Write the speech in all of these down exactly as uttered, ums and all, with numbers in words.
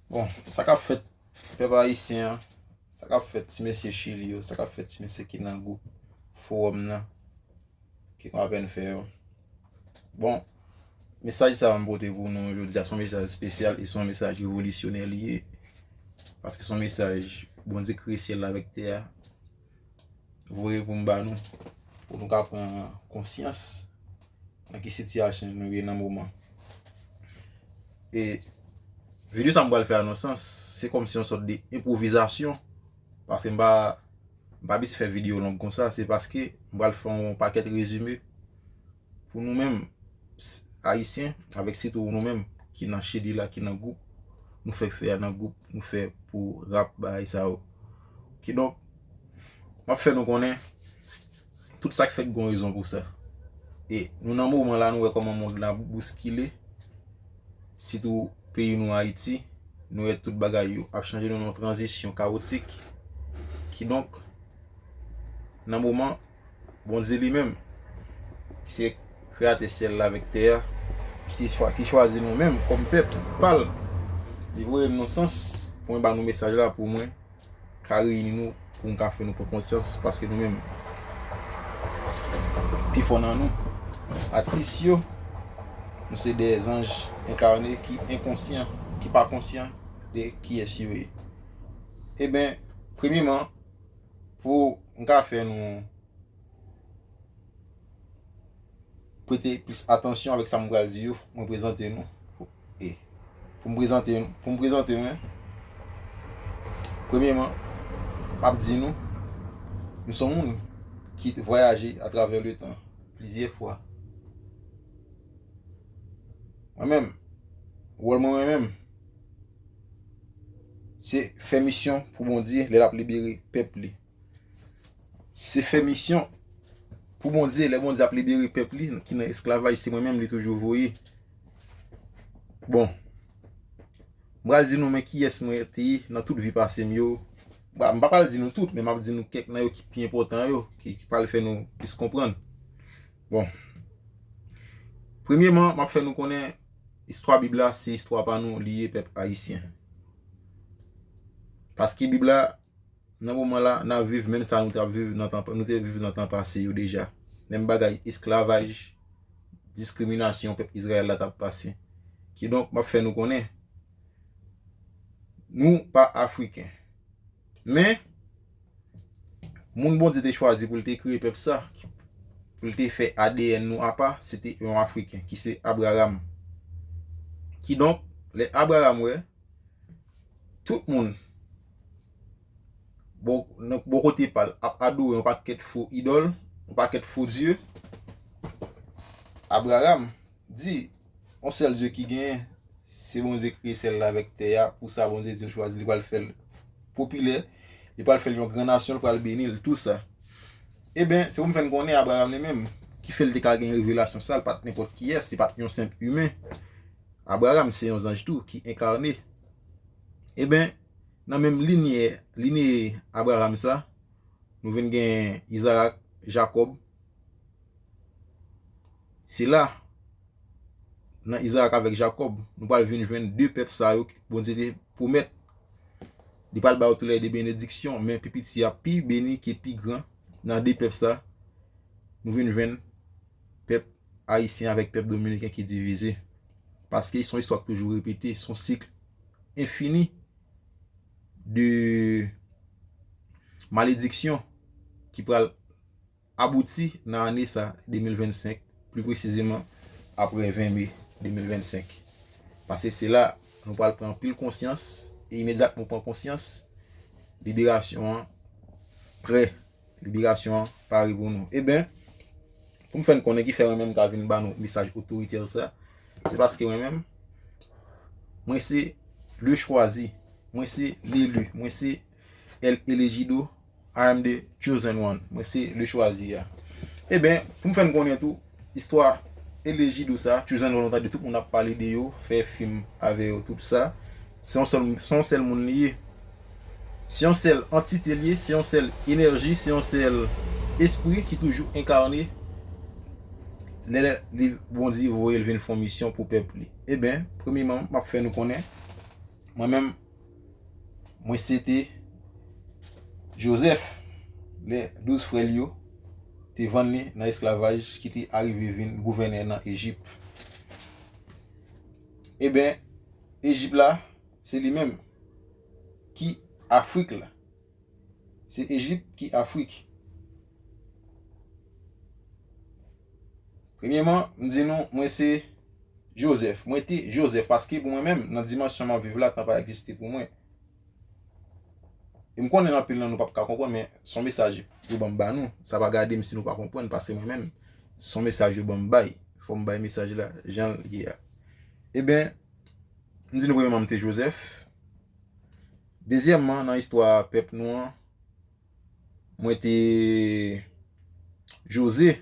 Bon, sa k ap fèt pèp ayisyen an, sa k ap fèt ti mesye Chili yo, sa k ap fèt ti mesye ki nan gwoup fowòm nan, ki nou apèn fè yo. Bon, mesaj sa a m pote pou nou jodi a, se yon mesaj espesyal e se yon mesaj revolisyonè li ye. Paske se yon mesaj Bondye kreye syèl la avèk tè a, voye pou m ba nou, pou nou ka pran konsyans nan ki sitiyasyon nou ye nan moman. E videyo sa m pral fè a nan sans, se kòmsi yon sòt de enpwovizasyon, paske m pa, m pa abitye fè videyo long konsa, se paske m pral fè yon pakèt rezime pou nou menm, s- ayisyen, avèk sitou nou menm ki nan Chili la, ki nan gwoup, nou fè fè a nan gwoup, nou fè pou rap bagay sa yo. Kidonk, m ap fè nou konnen, tout sa k fèt gon rezon pou sa. E nou nan moman la, nou wè kòman mond la bouskile, sitou peyi nou Ayiti, nou wè tout bagay yo ap chanje, nou nan yon tranzisyon kawotik. Kidonk, nan moman, Bondye li menm, ki se kreyatè syèl la avèk tè a, ki, te chwa- ki chwazi nou menm kòm pèp pa l, li voye m nan sans pou mwen ba nou mesaj la, pou mwen ka reyini nou, pou m ka fè nou pran konsyans, paske nou menm, pifò nan nou, atis yo, nou se de zanj enkane ki enkonsyan, ki pa konsyan de kiyès yo ye. Eben, premyeman, pou m ka fè nou prete plis atansyon avèk sa m pral di yo, fòk mwen prezante nou. E pou m prezante, pou m prezante mwen, premyeman, m ap di nou, m se yon moun ki vwayaje atravè letan plizyè fwa. Mwen menm, wòl mwen, mwen menm, se fè misyon pou Bondye lè l ap libere pèp li. Se fè misyon pou Bondye, lè Bondye ap libere pèp li ki nan esklavaj, se mwen menm li toujou voye. Bon, m pral di nou men kiyès mwen te ye nan tout vi pase m yo. Ba- M pa pral di nou tout, men m ap di nou kèk nan yo ki pi enpòtan yo, ki, ki pral fè nou plis konprann. Bon, premyeman, m ap fè nou konnen istwa Bib la, se istwa pa nou li ye, pèp ayisyen. Paske Bib la, nan moman la, n ap viv menm sa nou t ap viv nan tan, nou te viv nan tan pase yo deja. Menm bagay, esklavaj, diskriminasyon pèp Izrayèl la t ap pase. Kidonk, m ap fè nou konnen, nou pa Afriken. Men, moun Bondye te chwazi pou l te kreye pèp sa, pou l te fè A D N nou apa, se te yon Afriken, ki se Abraram. Kidonk, lè Abraram wè, tout moun, bò, nan bò kote pa l, ap adore yon pakèt fo idòl, yon pakèt fo dye, Abraram di, yon sèl Dye ki genyen, se Bondye kreye syèl la avèk tè a, pou sa Bondye di l chwazi, li pral fè l popilè, li pral fè l yon gran nasyon, li pral beni l, tou sa. Eben, se pou m fè n konnen Abraram li menm, ki fè l te ka gen revelasyon sa, l pa t nenpòt kiyès, li pa t yon senp imen. Abraram se yon zanj tou ki enkane. Eben, nan menm linye, linye Abraram sa, nou vin gen Izarak, Jakòb. Se la, nan Izarak avèk Jakòb, nou pral vin jwenn de pèp sa yo Bondye te pwomèt. Li pral ba yo toulède benediksyon, men pi piti a pi beni ke pi gran nan de pèp sa. Nou vin jwenn pèp ayisyen avèk pèp dominiken ki divize. Paske se yon istwa k toujou repete, se yon sik enfini de malediksyon ki pral abouti nan ane sa, de mil vennsenk, pli presizeman apre ven me de mil vennsenk. Paske se la nou pral pran anpil konsyans, e imedyat nou pran konsyans, liberasyon an prè, liberasyon an pare pou nou. Eben, pou m fè n konnen ki fè mwen menm ka vin ba nou mesaj otoritè sa, se paske mwen menm, mwen se le chwazi, mwen se leli, mwen se El Elegido, I am the chosen one. Mwen se le chwazi a. Eben, pou m fè n konnen tou, istwa Elegido sa, chosen one, ou tande tout moun ap pale de yo, fè fim avè yo, tout sa. Se yon sèl, se yon sèl moun li ye. Se yon sèl antite li ye, se yon sèl enèji, se yon sèl espri ki toujou enkane. Lè li, Bondye voye l vin fè yon misyon pou pèp li. Eben, premyeman, m ap fè nou konnen, mwen menm, mwen se te Jozèf, lè douz frè l yo te vann li nan esklavaj, ki te arive vin gouvènè nan Ejip. Eben, Ejip la, se li menm ki Afrik la. Se Ejip ki Afrik. Premyeman, m di nou, mwen se Jozèf. Mwen te Jozèf, paske pou mwen menm, nan dimansyon m ap viv la, tan pa egziste pou mwen. E m konnen anpil nan nou p ap ka konprann, men se yon mesaj yo ban m ba nou. Sa pa gade m si nou pa konprann, paske mwen menm, se yon mesaj yo ban m bay. Fò m bay mesaj la jan l ye a. Eben, m di nou premyeman, m te Jozèf. Dezyèmman, nan istwa pèp nou an, mwen te Joze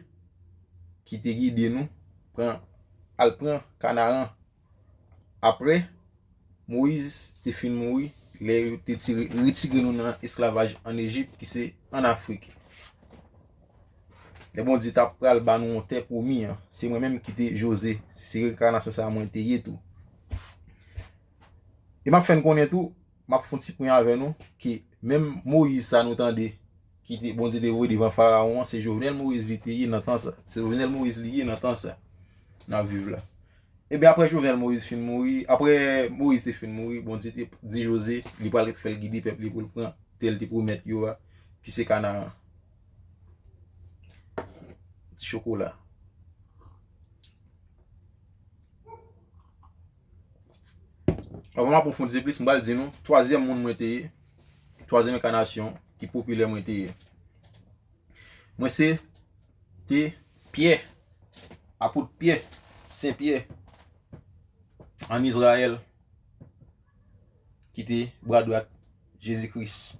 ki te gide nou pran, al pran Kanaran. Apre, Moyiz te fin mouri, lè yo te tire, retire nou nan esklavaj ann Ejip, ki se ann Afrik. Lè Bondye t ap pral ba nou yon tè pwomi an, se mwen menm ki te Joze, se reenkanasyon sa a mwen te ye tou. E m ap fè n konnen tou, m ap fè yon ti pwen avè nou, ke menm Moyiz sa nou tande, ki te, Bondye te voye devan Farawon an, se Jovenel Moyiz li te ye nan tan sa. Se Jovenel Moyiz li ye nan tan sa n ap viv la. Ebyen, apre Jovenel Moyiz fin mouri, apre Moyiz te fin mouri, Bondye te di Joze, li pral fè l gide pèp li pou l pran tè l te pwomèt yo a, ki se Kanaran. Ti chokola. Anvan m apwofondi plis, m pral di nou twazyèm moun mwen te ye, twazyèm enkanasyon ki popilè mwen te ye. Mwen se te Pyè, apot Pyè, Sen Pyè, ann Izrayèl, ki te bra dwat Jezi Kris.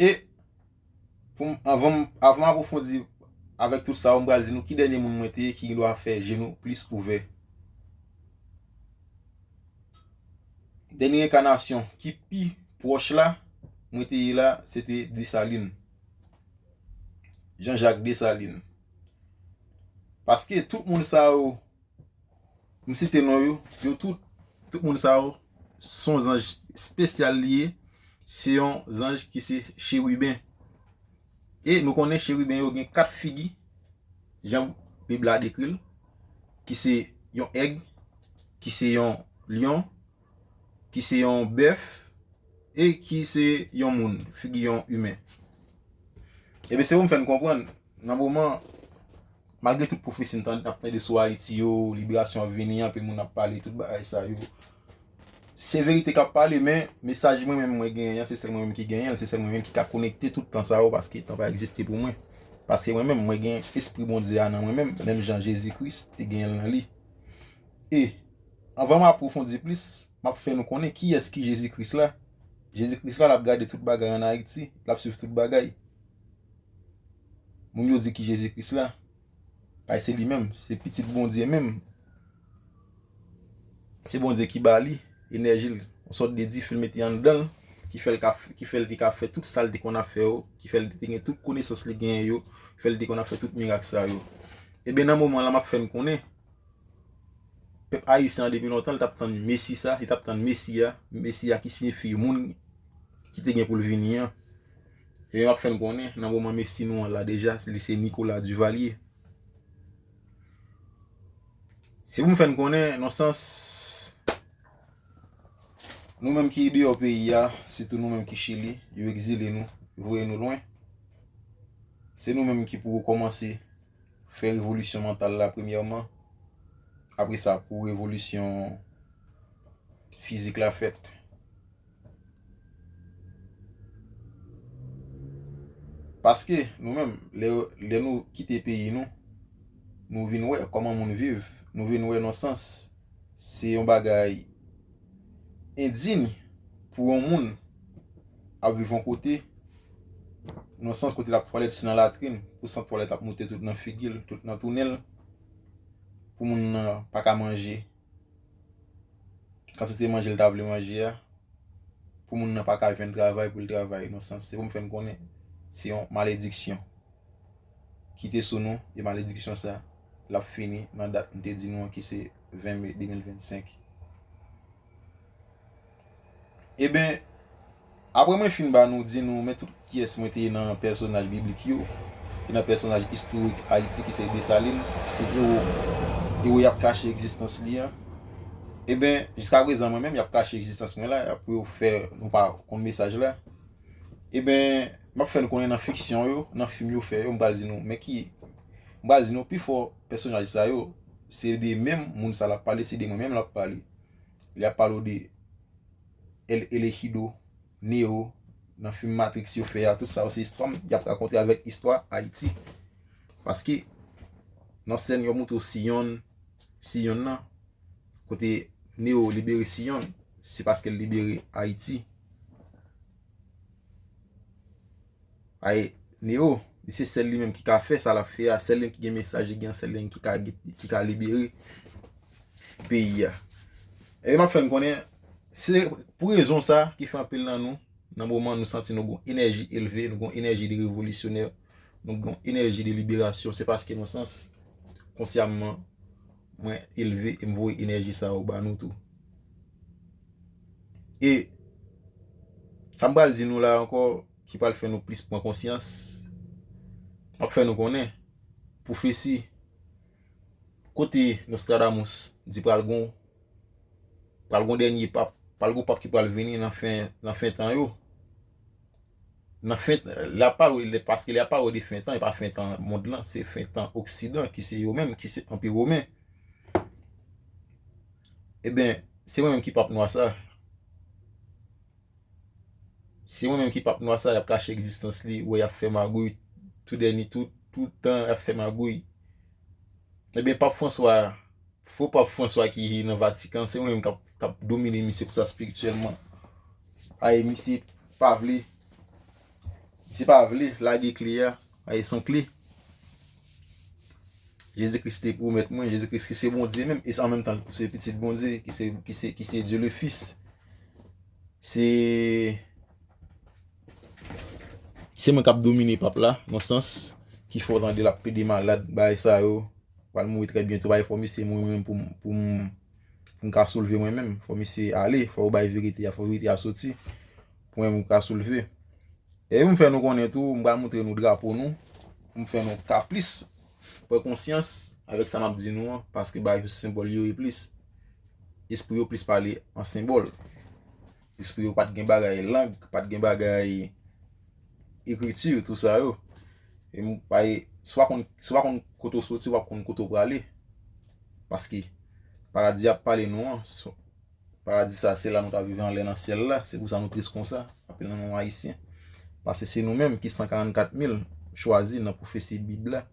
E pou m, anvan m, anvan m apwofondi avèk tout sa yo, m pral di nou ki dènye moun mwen te ye ki gen dwa fè je nou plis ouvè. Dènye enkanasyon ki pi pwòch la, mwen te ye la, se te Desalin. Jean-Jacques Dessalines. Paske tout moun sa yo, m site non yo, yo tout, tout moun sa yo, se yon zanj espesyal li ye, se yon zanj ki se cheriben. E nou konnen cheriben yo gen kat figi, jan Bib la dekri l, ki se yon èg, ki se yon lyon, ki se yon bèf, e ki se yon moun, figi yon imen. Ebyen, se pou m fè n konprann, nan moman, malgre tout pwofesi n tan-, n ap tande sou Ayiti yo, liberasyon ap vini, anpil moun ap pale, tout bagay sa yo. Se verite k ap pale, men mesaj mwen menm mwen genyen an, se sèl mwen menm ki genyen l, se sèl mwen menm ki ka konekte tout tan sa yo, paske tan pa egziste pou mwen. Paske mwen menm, mwen gen Espri Bondye a nan mwen menm, menm jan Jezi Kris te genyen l nan li. E, anvan m apwofondi plis, m ap fè nou konnen kiyès ki Jezi Kris la. Jezi Kris la, l ap gade tout bagay ann Ayiti, l ap swiv tout bagay. Moun yo di ki Jezi Kris la, bay se li menm, se pitit Bondye menm. Se Bondye ki ba li enèji l, yon sòt de dife l mete anndan l, ki fè l ka, ki fè l te ka fè tout sa l te konn ap fè yo, ki fè l te gen tout konesans li genyen yo, ki fè l te konn ap fè tout mirak sa yo. Ebyen, nan moman la, m ap fè n konnen, pèp ayisyen an depi lontan, li t ap tann Mesi sa, li t ap tann Mesi a, Mesi a ki siyifi moun ki te gen pou l vini an. Ebyen, m ap fè n konnen, nan moman Mesi nou an la deja, li se Nicolas Duvalier. Se pou m fè n konnen, nan sans, nou menm ki deyò peyi a, sitou nou menm ki Chili, yo egzile nou, voye nou lwen. Se nou menm ki pou rekòmanse fè revolisyon mantal la premyèman. Apre sa, pou revolisyon fizik la fèt. Paske nou menm, lè, lè nou kite peyi nou, nou vin wè kòman moun viv, nou vin wè nan sans se yon bagay endiy pou yon moun ap viv yon kote, nan sans kote l ap twalèt se nan latrin, pou sant twalèt ap moute tout nan figi l, tout nan tounen l, pou moun nan pa ka manje kantite manje l ta vle manje a, pou moun nan pa ka jwenn travay pou l travay, nan sans, se pou m fè n konnen se yon malediksyon ki te sou nou, e malediksyon sa, l ap fini nan dat m te di nou an, ki se ven me de mil vennsenk. Eben, apre mwen fin ba nou, di nou, men tout kiyès mwen te ye nan pèsonaj biblik yo, e nan pèsonaj istorik Ayiti ki se Desalin, se ewo, ewo y ap kache egzistans li an. Eben, jiska prezan mwen menm, y ap kache egzistans mwen la, y ap pou yo fè nou pa konn mesaj la. Eben, m ap fè nou konnen nan fiksyon yo, nan fim yo fè yo, m pral di nou, men ki, m pral di nou pifò pèsonaj sa yo, se de menm moun sa l ap pale, se de mwen menm l ap pale. Li ap pale w de El Elegido, Neo, nan fim Matrix yo fè a, tout sa yo se istwa m, y ap rakonte avèk istwa Ayiti. Paske nan sèn yo montre w Siyon, Siyon nan, kote Neo libere Siyon, se paske l libere Ayiti. Ay, Neo, li se sèl li menm ki ka fè sa l ap fè a, sèl li ki gen mesaj li gen, sèl li ki ka, ki ka libere peyi a. E m ap fè n konnen, se pou rezon sa ki fè anpil nan nou, nan moman nou santi nou gon enèji elve, nou gon enèji de revolisyonè, nou gon enèji de liberasyon, se paske nan sans konsyamman mwen elve e m voye enèji sa yo ba nou tou. E sa m pral di nou la ankò, ki pral fè nou plis pran konsyans, m ap fè nou konnen, pwofesi, kote Nostradamus di pral gon, pral gon dènye pap, pral gon pap ki pral vini nan fen, nan fen tan yo. Nan fen, l ap pale, paske l ap pale de fen tan, e pa fen tan mond lan, se fen tan Oksidan, ki se yo menm, ki se Anpi Women. Eben, se mwen menm ki pap nwa sa. Se mwen menm ki pap nwa sa, y ap kache egzistans li, wè y ap fè magouy, tou dènye, tout, tout tan y ap fè magouy. Eben, pap Franswa, fo pap Franswa ki nan Vatikan, se mwen menm k ap, k ap domine misye pou sa espirityèlman. Ay, misye pa vle, misye pa vle lage kle a, ay, se yon kle. Jezi Kris te pwomèt mwen, Jezi Kris ki se Bondye menm, e an menm tan se pitit Bondye, ki se, ki se, ki se Dye le Fis. Se, se mwen k ap domine pap la, nan sans ki fè w tande l ap plede malad, bagay sa yo, pral mouri trè byento, bagay fò misye mouri menm pou m, pou m, pou m ka soulve mwen menm, fò misye ale, fò yo bay verite a, fò verite a soti, pou mwen menm m ka soulve. E pou m fè nou konnen tou, m pral montre nou drapo nou, pou m fè nou ka plis pran konsyans avèk sa m ap di nou an, paske bagay yo se senbòl yo ye plis. Espri yo plis pale an senbòl. Espri yo pa t gen bagay lang, pa t gen bagay ekriti, tou sa yo. E m pa, si w pa konn, si w pa konn kote w soti, w ap konn kote w prale. Paske paradi ap pale nou an, so, paradi sa, se la nou ta viv anlè nan syèl la. Se pou sa nou tris konsa, anpil nan nou ayisyen. Paske se nou menm ki san karannkat mil chwazi nan pwofesi Bib la.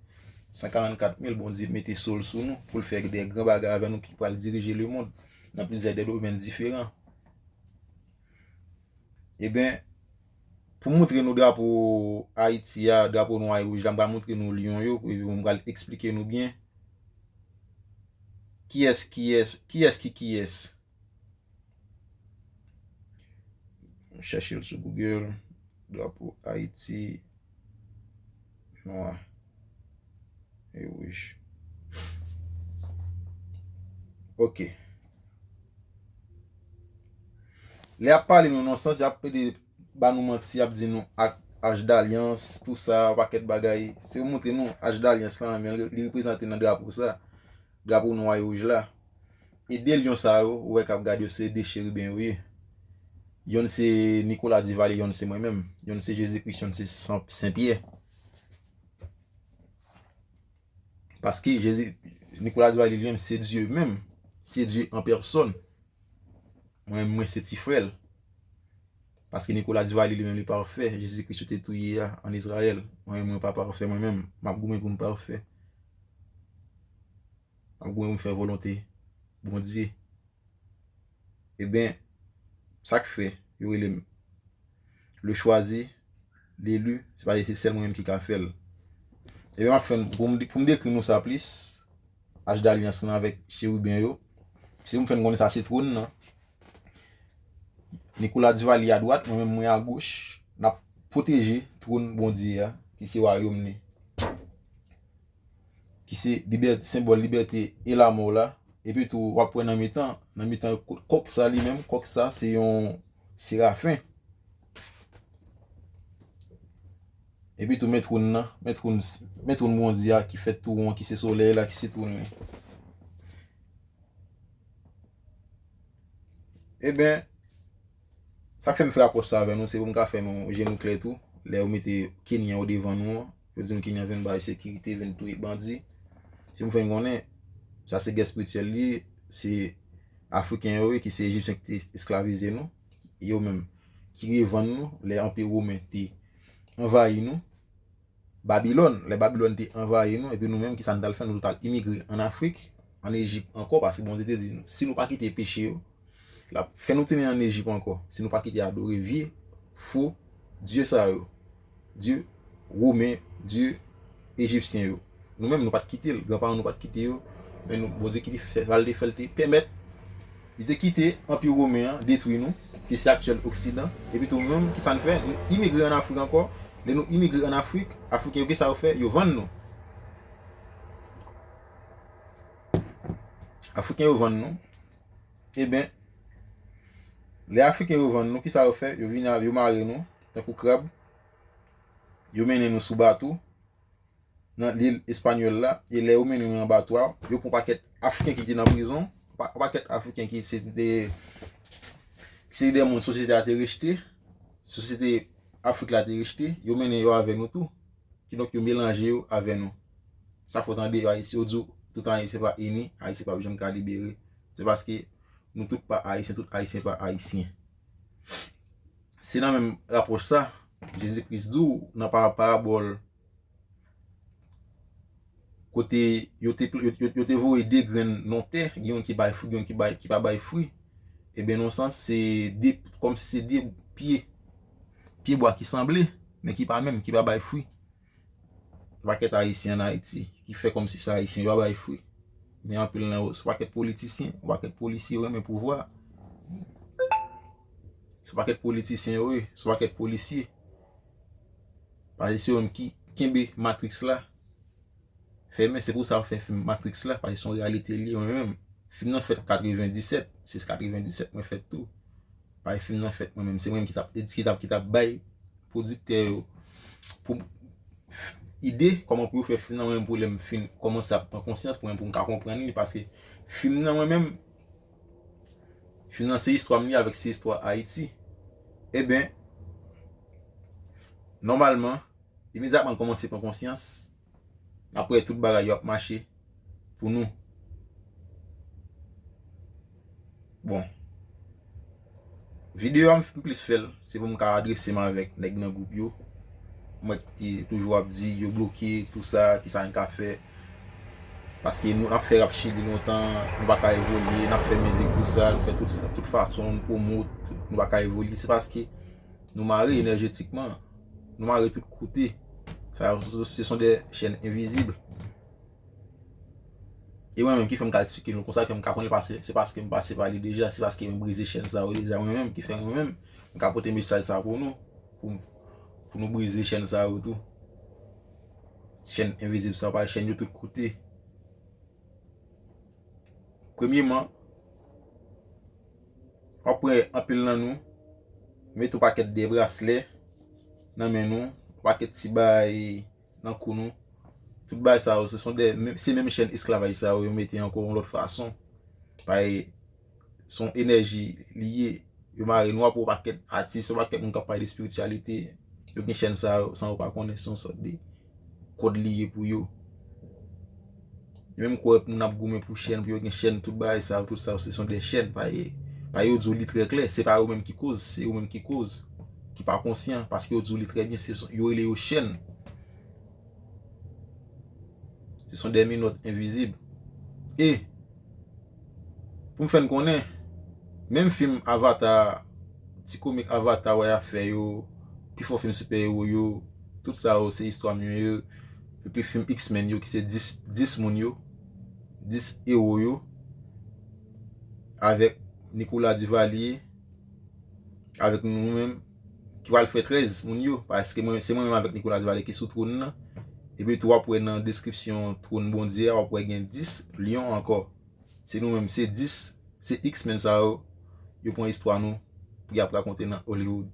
San karannkat mil Bondye mete sou l sou nou pou l fè de gran bagay avè nou ki pral dirije lemonn nan plizyè de domèn diferan. Eben, pou montre nou drapo Ayiti a, drapo nwa e wouj la, m pral montre nou lyon yo, epi m pral eksplike nou byen kiyès, kiyès, kiyès ki kiyès. Chèche l sou Google, drapo Ayiti, nwa e wouj. Ok. Lè y ap pale nou nan sans, y ap pede ba nou manti, y ap di nou ak Ach dalyans, tou sa, pakèt bagay. Se yo montre nou Ach dalyans lan, men li reprezante nan drapo sa. Drapo nwa e wouj la. E de lyon sa yo, ou wè k ap gade yo, se de cheriben yo ye. Yonn se Nicolas Duvalier, yonn se mwen menm. Yonn se Jezi Kris, yonn se San, Sen Pyè. Paske Jezi, Nicolas Duvalier li menm, se Dye menm. Se Dye an pèsòn. Mwen, mwen se ti frè l. Paske Nicolas Duvalier li menm li pafè. Jezi Kris yo te touye a ann Izrayèl. Mwen, mwen pa pafè mwen menm. M ap goumen pou m pafè. M ap goumen pou m fè volonte Bondye. Eben, sa k fè yo rele m le chwazi, leli, se paske se sèl mwen menm ki ka fè l. Eben, m ap fè n, pou m, pou m dekri nou sa plis, Ach dalyans lan avèk cheriben yo. Se pou m fè n konnen sa se twòn nan. Nicolas Duvalier adwat, mwen menm mwen agoch. N ap pwoteje twòn Bondye a, ki se wayòm li. Ki se libè-, senbòl libète e lamò la, Epi tou, w ap wè nan mitan, nan mitan kò-, kòk sa li menm, kòk sa se yon serafen. Epi tou, men twòn nan, men twòn, men twòn Bondye a ki fèt tou won, ki se solèy la, ki se twòn li. Eben, sa k fè m fè rapò sa avè nou, se pou m ka fè nou je nou klè tou. Lè yo mete Kenyan yo devan nou an, yo di nou Kenyan vin bay sekirite, vin touye bandi. Se pou m fè n konnen, sa se gè espirityèl li ye, se Afriken yo ye, ki se Ejipsyen ki te esklavize nou, yo menm ki revann nou, lè Anpi Women te anvayi nou, Babilòn, lè Babilòn te anvayi nou, epi nou menm, kisa n t al fè? Nou t al imigre ann Afrik, ann Ejip ankò, paske Bondye te di nou, si nou pa kite peche yo, l ap fè nou tounen ann Ejip ankò, si nou pa kite adore vye, fo dye sa yo, dye women, dye ejipsyen yo. Nou menm, nou pa t kite l, granparan nou pa t kite yo, men nou, Bondye ki te fè sa l te fè, l te pèmèt Li te kite Anpi Women an detwi nou, ki se aktyèl Oksidan. Epi tou nou menm, kisa n fè? Nou imigre ann Afrik ankò. Lè nou imigre ann Afrik, Afriken yo, kisa yo fè? Yo vann nou. Afriken yo vann nou. Eben, lè Afriken yo vann nou, kisa yo fè? Yo vin, yo mare nou, tankou krab. Yo mennen nou sou bato nan lil espanyòl la, e lè yo mennen nou nan bato a, yo pran pakèt Afriken ki te nan prizon, pa-, pakèt Afriken ki se de, ki se de moun sosyete a te rejte, sosyete Afrik la te rejte, yo mennen yo avè nou tou. Kidonk, yo melanje yo avè nou. Sa fò tande, Ayisyen, yo di w, tout Ayisyen pa ini, Ayisyen pa janm ka libere. Se paske nou tout pa Ayisyen, tout Ayisyen pa Ayisyen. Se nan menm rapwòch sa, Jezi Kris di w nan pa-, parabòl kote yo te, yo, yo, yo te voye de grenn nan tè, gen youn ki bay fwi, gen youn ki bay, ki pa bay fwi. Ebyen, nan sans, se de, kòmsi se de pye, pye bwa ki sanble, men ki pa menm, ki pa bay fwi. Pakèt Ayisyen ann Ayiti, ki fè kòmsi se Ayisyen yo pa bay fwi. Men anpil nan yo, se pakèt politisyen, pakèt polisye yo renmen pouvwa. Se pakèt politisyen yo ye, se pakèt polisye. Paske se yo menm ki kenbe Matrix la fèmen, se pou sa yo fè fim Matrix la, paske se yon reyalite li ye, mwen menm. Fim nan fèt katrevenndisèt, se katrevenndisèt mwen fèt tou. Paske fim nan fèt mwen menm, se mwen menm ki t ap, ki t ap, ki t ap bay pwodiktè yo pou ide kòman pou yo fè fim nan, mwen menm pou lè m fin kòmanse ap pran konsyans, pou mwen, pou m ka konprann li, paske fim nan mwen menm, fim nan se istwa m li avèk se istwa Ayiti. Eben, nòmalman, imedyatman l kòmanse pran konsyans, n ap wè tout bagay yo ap mache pou nou. Bon. Videyo a m plis fè l, se pou m ka adrese m avèk nèg nan gwoup yo. Mwen ki toujou ap di yo bloke, tou sa, kisa n ka fè. Paske nou, n ap fè rap Chili lontan, nou pa ka evolye, n ap fè mizik, tou sa, nou fè tout sa, tout fason, nou pwomot, nou pa ka evolye. Se paske nou mare enèjetikman, nou mare tout kote. Sa, ce sont des chaînes invisibles. E mwen menm ki fè m ka eksplike nou konsa, ki fè m ka konnen, paske se paske m pase pa li deja, se paske m brize chèn sa yo deja, mwen menm ki fè mwen menm, m ka pote mesaj sa pou nou, pou, pou nou brize chèn sa yo tou. Chèn envizib sa yo, pa chèn yo tout kote. Premyeman, w ap wè anpil nan nou mete yon pakèt de braslè nan men nou, yon pakèt ti bagay nan kou nou. Tout bagay sa yo, se son de, se menm chèn esklavaj sa yo, yo mete ankò yon lòt fason. Paske se yon enèji li ye. Yo mare nou, w ap wè yon pakèt atis, yon pakèt moun k ap pale de espirityalite. Yo gen chèn sa yo, san yo pa konnen, se yon sòt de kòd li ye pou yo. Yo menm kwè moun ap goumen pou chèn, pou yo gen chèn, tout bagay sa yo, tout sa yo, se son de chèn, paske, paske yo di w li trè klè, se pa yo menm ki koz, se yo menm ki koz, ki pa konsyan, paske yo di w li trè byen, se, yo rele yo chèn. Ce sont des minottes invisibles. E, pou m fè n konnen, menm fim Avatar, ti komik Avatar wè y ap fè yo, pifò fim sipè ewo yo, tout sa yo se istwa m yo ye. Epi fim X-Men yo ki se dis, dis moun yo, dis ewo yo, avèk Nicolas Duvalier, avèk nou menm, ki pral fè trèz moun yo, paske mwen, se mwen menm avèk Nicolas Duvalier ki sou twòn nan. Epi tou w ap wè nan deskripsyon twòn Bondye a, w ap wè gen dis lyon ankò. Se nou menm, se dis, se X-Men sa yo, yo pran istwa nou pou y ap rakonte nan Hollywood.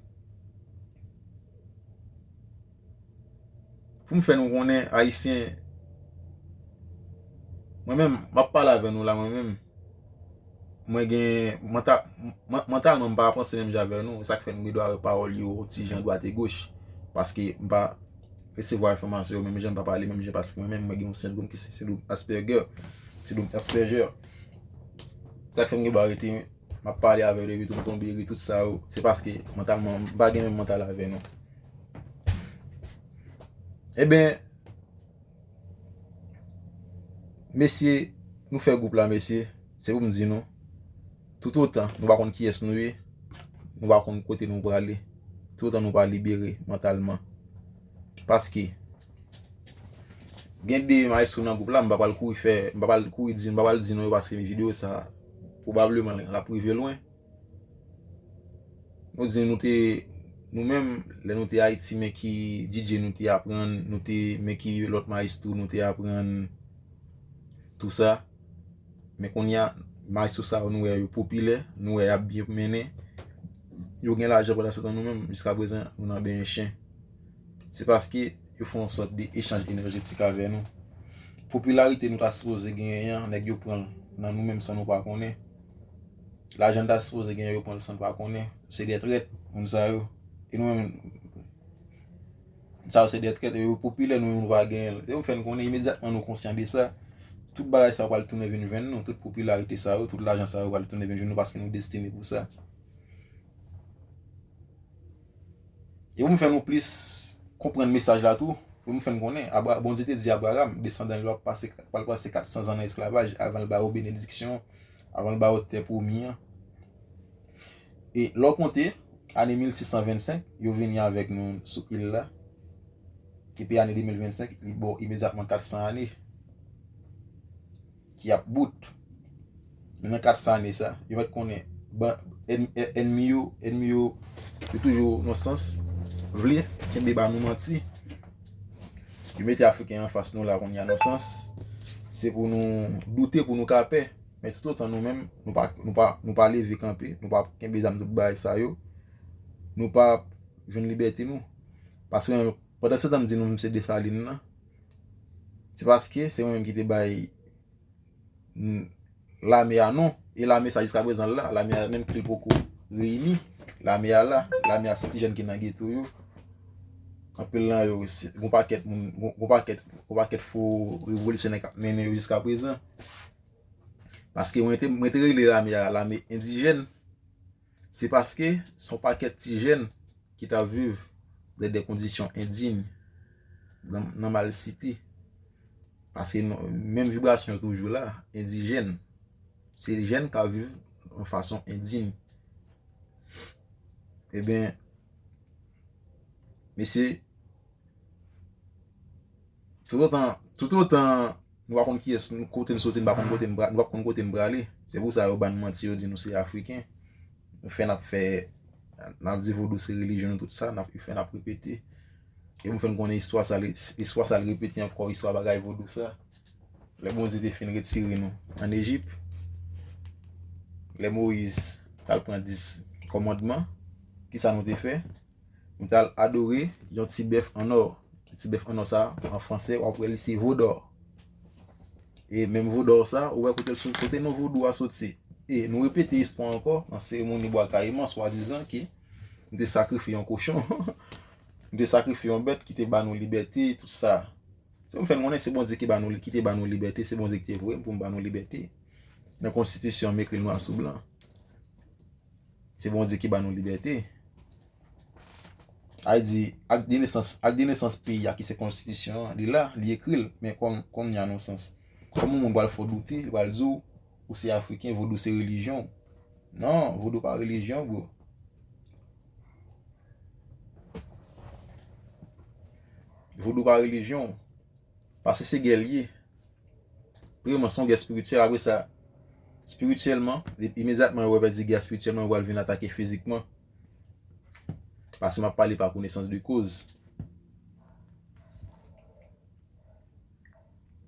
Pou m fè nou konnen, Ayisyen, mwen menm, m ap pale avè nou la, mwen menm, mwen gen manta-, mwen, mantalman, m pa panse menm jan avè nou. E sa k fè m gen dwa wè pawòl yo yon ti jan dwat e goch. Paske m pa resevwa enfòmasyon yo menm jan, m pa pale menm jan, paske mwen menm, mwen gen yon sendwòm ki se sendwòm Asperger. Sendwòm Asperger. Sa k fè m gen dwa rete, m ap pale avè yo depi tou m tonbe ri, tout sa yo. Se paske mantalman, m pa gen menm mantal avè nou. Ebyen, mesye, nou fè gwoup la, mesye. Se pou m di nou, toutotan nou pa konn kiyès nou ye, nou pa konn kote nou prale, toutotan nou pa libere mantalman. Paske, gen de mayestwo nan gwoup la, m pa pral kouri fè, m pa pral kouri di, m pa pral di non yo paske videyo sa, pwobableman, l ap rive lwen. Nou di nou te, nou menm, lè nou te Ayiti, men ki D J nou te aprann, nou te, men ki lòt mayestwo nou te aprann, tou sa. Men kounye a, mayestwo sa yo, nou wè yo popilè, nou wè y ap byen mennen. Yo gen lajan pandan se tan nou menm, jiska prezan, nou nan benyen chen. Se paske yo fè yon sòt de echanj enèjetik avè nou. Popilarite nou ta sipoze genyen an, nèg yo pran l nan nou menm san nou pa konnen. Lajan n ta sipoze genyen, yo pran l san n pa konnen. Se de trèt, moun sa yo. E nou menm, sa yo se de trèt, e yo popilè, nou menm nou pa genyen l. Se yo fè n konnen imedyatman nou konsyan de sa. Tout bagay sa yo pral tounen vin jwenn nou, tout popilarite sa yo, tout lajan sa yo pral tounen vin jwenn nou paske nou destine pou sa. E pou m fè nou plis konprann mesaj la tou, pou m fè n konnen, Abra-, Bondye te di Abraram, desandan li ap pase, pral pase kat san zan nan esklavaj avan l ba yo benediksyon, avan l ba yo tè pwomi an. E lè w konte, ane mil sis san vennsenk, yo vini avèk nou sou il la. Epi ane de mil vennsenk, li ba w imedyatman kat san ane ki ap bout. Men nan kat san ane sa, yo mèt konnen, ban, èn-, èn-, ènmi yo, ènmi yo, yo toujou nan sans vle kenbe ba nou manti. Yo mete Afriken anfas nou la kounye a nan sans, se pou nou doute, pou nou ka pè. Men toutotan nou menm, nou pa, nou pa, nou pa leve kanpe, nou pa kenbe zam, tout bagay sa yo, nou pa jwenn libète nou. Paske pandan se tan m di nou menm se Desalin nan, se paske se mwen menm ki te bay, mm, lame a non. E lame sa jiska prezan la, lame a menm ki poko reyini. Lame a la, lame a se ti jèn ki nan geto yo. Anpil nan yo, se, gon pakèt moun, gon, gon pakèt, gon pakèt fo revolisyonè k ap mennen yo jiska prezan. Paske mwen te, mwen te rele lame a lame endijèn. Se paske se yon pakèt ti jèn ki t ap viv nan de kondisyon endiy, nan, nan malsite. Paske non, menm vibrasyon yo toujou la, endijèn. Se jèn k ap viv yon fason endiy. Ebyen, mesye, toutotan, toutotan nou pa konn kiyès, nou, kote n soti, nou pa konn kote n pra-, nou p ap konn kote n prale. Se pou sa yo ban n manti, yo di nou se Afriken. Nou fè n ap fè, n ap di vodou se relijyon nou, tout sa, n ap, yo fè n ap repete. E pou m fè n konnen istwa sa, istwa sa l repete ankò, istwa bagay vodou sa. Lè Bondye te fin retire nou ann Ejip, lè Moyiz t al pran dis kòmandman, kisa nou te fè? Nou t al adore yon ti bèf an nò. Ti bèf an nò sa, an franse, w ap wè li se vodò. E menm vodò sa, ou wè kote l sou, kote non vodou a soti. E nou repete istwa ankò, nan seremoni Bwa Kayiman, swadizan ke nou te sakrifye yon kochon, nou te sakrifye yon bèt ki te ba nou libète, tout sa. Se pou m fè n konnen se Bondye ki ba nou, ki te ba nou libète, se Bondye ki te voye m pou m ba nou libète. Nan konstitisyon, m ekri l nwa sou blan. Se Bondye ki ba nou libète. Sa vle di, ak de nesans, ak de nesans peyi a ki se konstitisyon an, li la, li ekri l, men kòm, kòm li nan yon sans. Kòm yon moun pral fè w doute, li pral di w, ou se Afriken, vodou se relijyon w. Non, vodou pa relijyon, bro. Vodou pa relijyon. Paske se gè l ye. Premyèman, se yon gè espirityèl. Apre sa, espirityèlman, e-, imedyatman yo pèdi gè espirityèlman, yo pral vin atake fizikman. Paske m ap pale pa konesans de koz.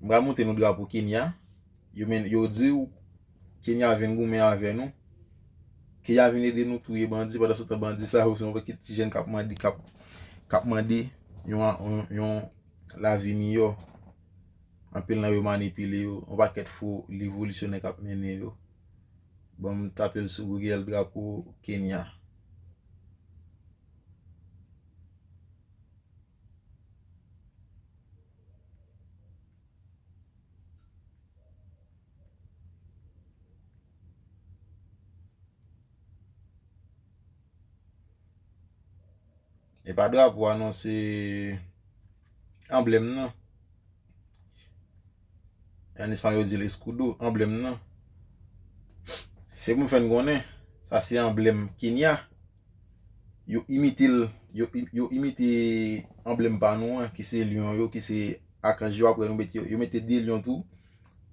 M pral montre nou drapo Kenya. Yo men, yo di w, Kenya vin goumen avè nou. Kenya vin ede nou touye bandi, pandan se tan bandi sa yo se yon pakèt ti jèn k ap mande, k ap, k ap mande yon, yon, yon lavi miyò. Anpil nan yo manipile yo, yon pakèt fo revolisyonè k ap mennen yo. Bon, m tape l sou Google, drapo Kenya. E pa drapo a non, se anblèm nan. An espanyòl yo di l escudo, anblèm nan. Se pou m fè n konnen, sa se anblèm Kenya. Yo imite l, yo, yo imite anblèm pa nou an, ki se lyon yo, ki se akanj yo, apre yo mete, yo mete de lyon tou,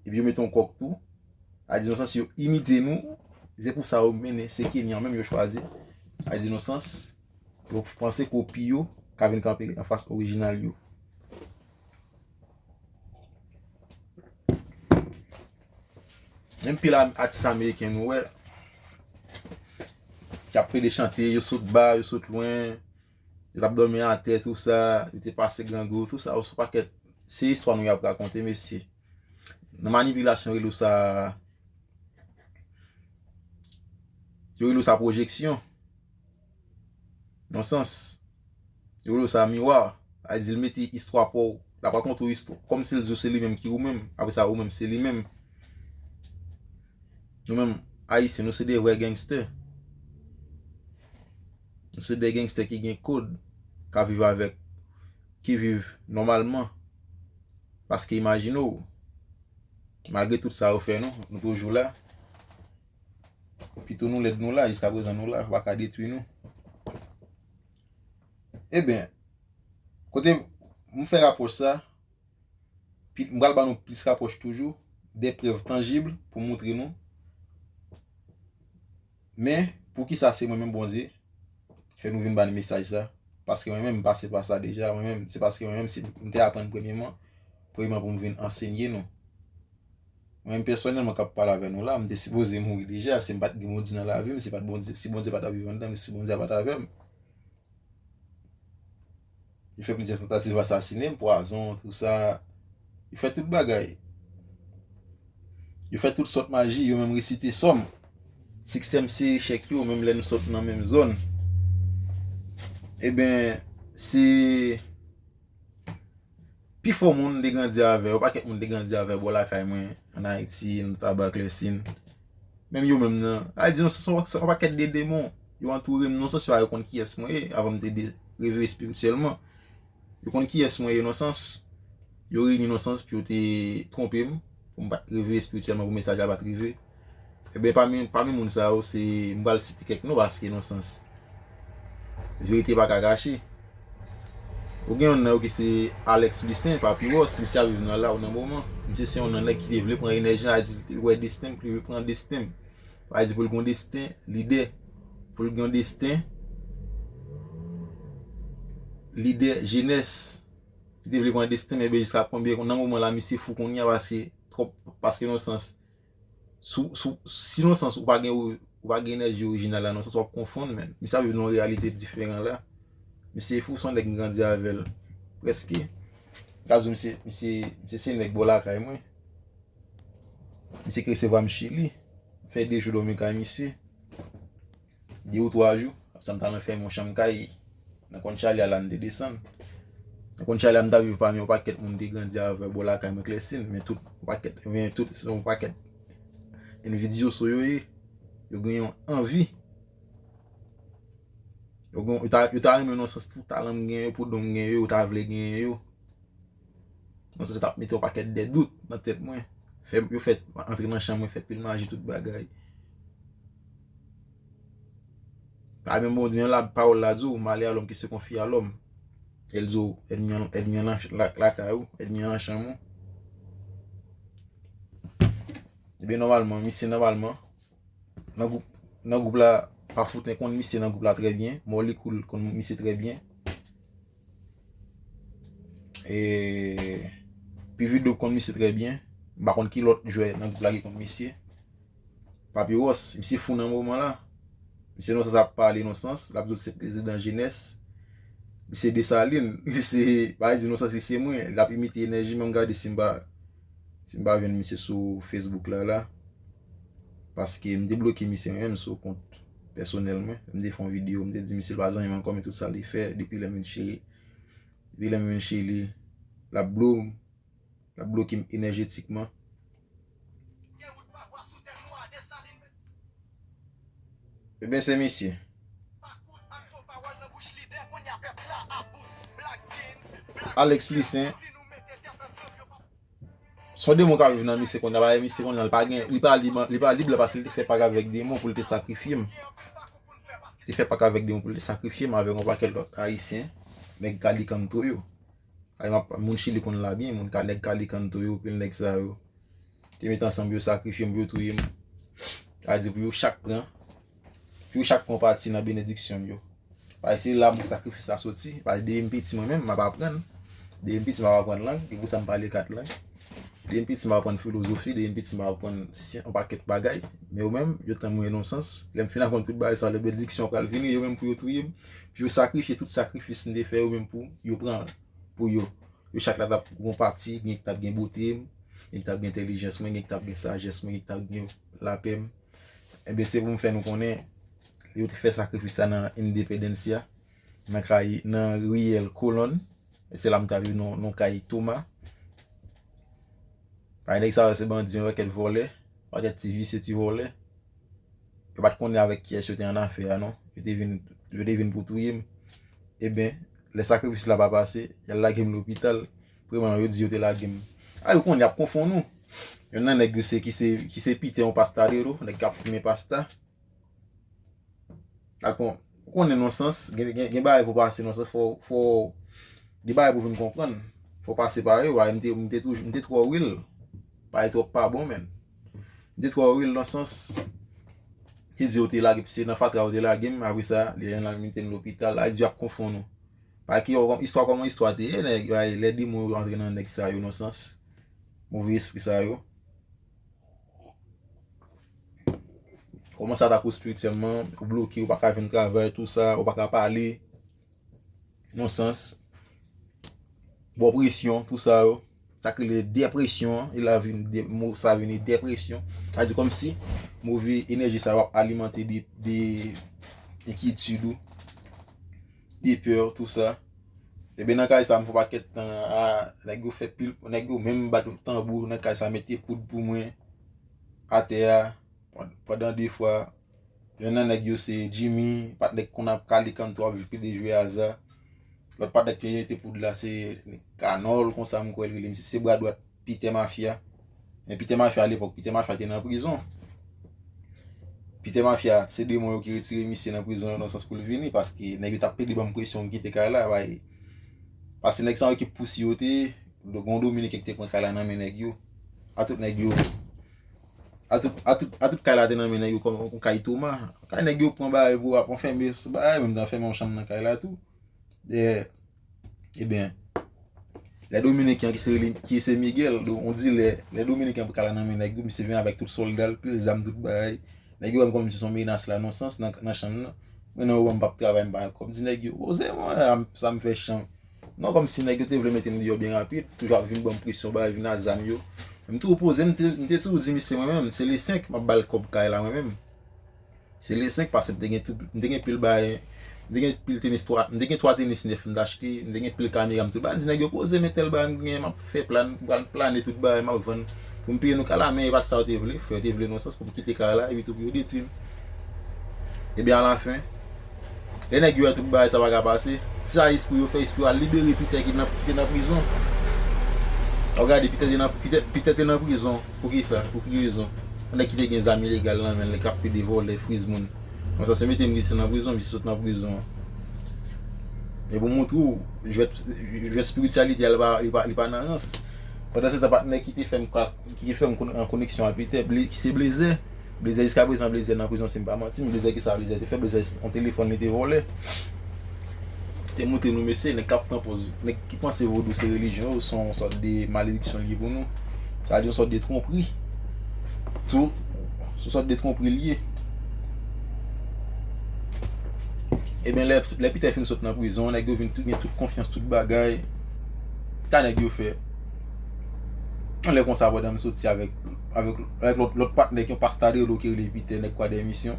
epi yo mete yon kòk tou. A di nan sans yo imite nou, se pou sa yo mennen, se Kenya menm yo chwazi. A di nan sans, yo panse kopi yo ka vin kanpe anfas orijinal yo. Menm pil a-, atis ameriken nou wè, ki ap plede chante, yo sot ba, yo sot lwen, yo t ap dòmi atè, tou sa, yo te pase grangou, tou sa, yo se pakèt, se istwa nou y ap rakonte, mesye. Nan manipilasyon rele w sa, yo rele w sa pwojeksyon. Nan sans, yo rele w sa miwa, a di l mete istwa pa w, l ap rakonte w istwa, kòmsi l di w se li menm ki ou menm, apre sa ou menm se li menm. Nou menm, Ayisyen, nou se de vrè gangstè. Nou se de gangstè ki gen kòd, k ap viv avèk, ki viv nòmalman. Paske imajine w, malgre tout sa yo fè nou, nou toujou la. Pito nou lèd nou la, jiska prezan nou la, yo pa ka detwi nou. Ebyen, kote m fè rapwòch sa, pi-, m pral ban nou plis rapwòch toujou, de prèv tanjib pou moutre nou. Men, poukisa se mwen menm Bondye fè nou vin ban mesaj sa? Paske mwen menm m pase pa sa deja, mwen menm, se paske mwen menm se, m te aprann premyeman, premyeman pou m vin ansenye nou. Mwen menm pèsonèlman k ap pale avè nou la, m te sipoze mouri deja, si m pa t gen Bondye nan lavi m, si pa t Bondye, si Bondye pa t ap viv anndan m, si Bondye pa t avè m. Yo fè plizyè tantativ asasinen m, pwazon, tou sa. Yo fè tout bagay. Yo fè tout sòt maji, yo menm resite sò m. Siksè m se echèk yo, menm lè nou sot nan menm zòn. Ebyen, se pifò moun te grandi avè, yon pakèt moun te grandi avè bò lakay mwen, ann Ayiti, nan Taba, Klèsin. Menm yo menm nan, a di nou, se yon, se yon pakèt de demon. Yo antoure m, nan sans yo a, yo konn kiyès mwen ye, avan m te de-, reve espirityèlman. Yo konn kiyès mwen ye, nan sans. Yo reyini nan sans pou yo te twonpe m, pou m pa t reve espirityèlman, pou mesaj la pa t rive. Ebyen, pami, pami moun sa yo, se, m pral site kèk non, paske nan sans, verite pa ka kache. Ou gen youn nan yo ki se Alex Lucien, Papyrus, misye ap viv nan la ou nan moman. Misye se youn nan nèg ki te vle pran enèji a, li te vle wè desten m, li vle pran desten m. Sa vle di pou l gen yon desten lidè, pou l gen yon desten lidè jenès. Li te vle pran desten m, ebyen jiska konbyen, nan moman la, misye fou kounye a, paske twòp, paske nan sans, sou, sou, si nan sans ou pa gen, ou pa gen enèji orijinal la, nan sans w ap konfonn, men misye ap viv nan yon reyalite diferan la. Misye fou, se yon nèg m grandi avè l. Prèske. M ka di w misye, misye, misye se nèg bò lakay mwen. Misye ki resevwa m Chili. M fè de jou dòmi kay misye. De ou twa jou, apre sa m t al anfème yon chanm kay nan Conchalí a la, m te desann. Nan Conchalí a, m t ap viv pami yon pakèt moun m te grandi avè bò lakay mwen Klèsin, men tout, yon pakèt, men tout, se yon pakèt envidyoso yo ye. Yo gen yon anvi. Yo gen, yo ta, yo ta renmen nan sans pou talan m gen yo, pou don m gen yo, yo ta vle genyen yo. Nan sans yo t ap mete yon pakèt de dout nan tèt mwen. Fè, yo fè antre nan chanm mwen, fè pil maji, tout bagay. Pa menm Bondye, men la, pawòl la di w, malheur à l'homme qui se confie à l'homme. El di w, ènmi an, ènmi an nan, la, lakay ou, ènmi an nan chanm ou. Ebyen, nòmalman, misye nòmalman, nan gwoup, nan gwoup la, Pafouten konn misye nan gwoup la trè byen, Mòlikoul konn misye trè byen. E, Pividop konn misye trè byen. M pa konn ki lòt jwè nan gwoup la ki konn misye. Papiròs, misye fou nan moman la. Misye nan sans ap pale nan sans, l ap di w se prezidan jenès. Li se Desalin, li se, pa di nan sans li se mwen, l ap imite enèji, men m gade si m pa, si m pa jwenn misye sou Facebook la, la. Paske m te bloke misye mwen menm sou kont pèsonèl mwen. M te fè yon videyo, m te di misye l pa zanmi m ankò, men tout sa li fè, depi lè m vin Chili, depi lè m vin Chili, l ap blo-, l ap bloke m enèjetikman. Ebyen, se misye. Alex Lucien. Se yon demon k ap viv nan misye kounye a, misye kounye a, li pa gen, li pa lib, li pa lib la paske li te fè pak avèk demon pou li te sakrifye m. Li te fè pak avèk demon pou li te sakrifye m avèk yon pakèt lòt Ayisyen, nèg Calicanto yo. Ay, m ap, moun Chili konn la byen, moun ka, nèg Calicanto yo, pil nèg sa yo. Te met ansanm pou yo sakrifye m, pou yo touye m. Sa di pou yo chak pran, pou yo chak pran pati nan benediksyon m yo. Paske se la mwen sakrifis la soti. Paske depi m piti mwen menm, m ap aprann. Depi m piti, m ap aprann lang. E pou sa m pale kat lang. Depi m piti, m ap aprann filozofi. Depi m piti, m ap aprann syan-, yon pakèt bagay. Men yo menm, yo tann mwen nan sans. Lè m fin aprann tout bagay sa, lè benediksyon pral vini, yo menm pou yo touye m. Pou yo sakrifye tout sakrifis m te fè yo menm pou yo pran pou yo. Yo chak la t ap gon pati, gen ki t ap gen bote m, gen ki t ap gen entèlijans mwen, gen ki t ap gen sajès mwen, gen ki t ap gen lapè m. Ebyen, se pou m fè nou konnen, yo te fè sakrifis sa nan Independencia, nan kay, nan riyèl Kolòn, e se la m ta viv nan, nan kay Toma. Paske nèg sa yo se bandi, yon pakèt vòlè, pakèt ti visye, ti vòlè. Yo pa t konnen avèk kiyès yo te annafè a, non. Yo te vin, yo te vin pou touye m. Ebyen, lè sakrifis la pa pase, y al lage m lopital. Premyèman, yo di yo te lage m. A, yo konnen y ap konfonn ou. Yonn nan nèg yo se, ki se, ki se piten yon pastadero, nèg k ap fimen pasta. Al pran, ou konnen nan sans, gen, gen, gen bagay pou pase nan sans, fò, fò, gen bagay pou vin konprann. Fò pase pa yo, bagay, m te, m te toujou, m te twò real. Bagay twòp pa bon, menn. M te twò real nan sans, te di yo te lage, se nan fatra yo te lage m, apre sa, lè yo mete m lopital, la, di y ap konfonn ou. Paske yo, istwa kòman istwa te ye, nèg, bagay, lè demon yo antre nan nèg sa yo nan sans, move espri sa yo. Kòmanse atak ou espirityèlman, ou bloke, ou pa ka jwenn travay, tou sa, ou pa ka pale, nan sans, ba w presyon, tou sa yo. Sa ki rele depresyon an, e la vin de, mo sa vini depresyon. Sa di kòmsi move enèji sa yo ap alimante de, de enkyetid ou, de pè, tou sa. Ebyen, nan kay sa, m fè yon pakèt tan, a, nèg yo fè pil, nèg yo menm bat tanbou nan kay sa, mete poud pou mwen, atè a, pandan de fwa, yonn nan nèg yo se Jimmy, patnè k konn ap kale kanto ap pede jwe aza. Lòt patnè k te jete poud la se Kanòl, konsa m kwè l rele. Misye se bra dwat Peter Mafia. Men Peter Mafia alepòk, Peter Mafia te nan prizon. Peter Mafia, se demon yo ki retire misye nan prizon nan sans pou l vini, paske nèg yo t ap pede ban m presyon m kite kay la, bay. Paske nèg sa yo ki pousi yo te, gon Dominiken ki te pran kay la nan men nèg yo. A tout nèg yo, a tout, a tout, a tout kay la te nan men nèg yo kòm yon kay Toma. Kay nèg yo pran bagay pou ap anfèmen, bagay, menm te anfèmen yon chanm nan kay la tou. E, ebyen, lè Dominiken an ki se rele, ki se Miguel, do-, on dilè, lè Dominiken an pran kay la nan men nèg yo, misye vin avèk tout sòlda l, pil zam, tout bagay. Nèg yo wè m kòmsi se yon menas la, nan sans, nan, nan chanm nan. Mwen nan yo, m p ap travay, m pa kòb. M di nèg yo, poze mwen, sa m fè chan. Non, kòmsi nèg yo te vle mete m deyò byen rapid, toujou ap vin ban m presyon, bagay, vin a zam yo. M tou poze, m te, m te tou di misye mwen menm, se le senk, m ap ba l kòb kay la mwen menm. Se le senk, paske m te gen tout, m te gen pil bagay, m te gen pil tenis twa, m te gen twa tenis nèf m t achte, m te gen pil kamera m tout bagay. M di nèg yo poze, men tèl bagay m gen, m ap fè plan, m pral plane tout bagay, m ap vann. Pou m peye nou kay la, men e pa t sa yo te vle fè, yo te vle nan sans pou m kite kay la, epi tou pou yo detwi m. Ebyen, alafen, lè nèg yo wè tout bagay sa pa ka pase, sa espri yo fè, espri yo al libere Peter ki nan, ki te nan prizon. W ap gade, Peter te nan, Peter, Peter te nan prizon. Poukisa? Pou ki rezon? Yon nèg ki te gen zam ilegal nan men l, nèg k ap pede vòlè, friz moun. Bon, sa se mete m ki te nan prizon, misye sot nan prizon an. E pou montre w, jwèt, jwèt espirityalite a, li pa, li pa, li pa nan rans. Pandan se tan, patnè ki te fè m ka, ki te fè m kon-, an koneksyon ak Peter, Ble-, ki se Blazer. Blazer, jiska prezan, Blazer nan prizon, si m pa manti, men Blazer, ki sa Blazer te fè? Blazer, se yon telefòn li te vòlè. Se montre nou, mesye, nèg k ap pran pòz, nèg ki panse vodou se relijyon, se yon sòt de malediksyon li ye pou nou. Sa di yon sòt de twonpri. Tou, Se yon sòt de twonpri l ye. Ebyen, lè, lè Peter fin sot nan prizon, nèg yo vin tout, gen tout konfyans, tout bagay. Sa nèg yo fè. Yon lè konsa, pandan m soti avèk, avèk, avèk lòt, lòt patnè ki yon pastadelo ki rele Peter, nèg Kwadèmisyon.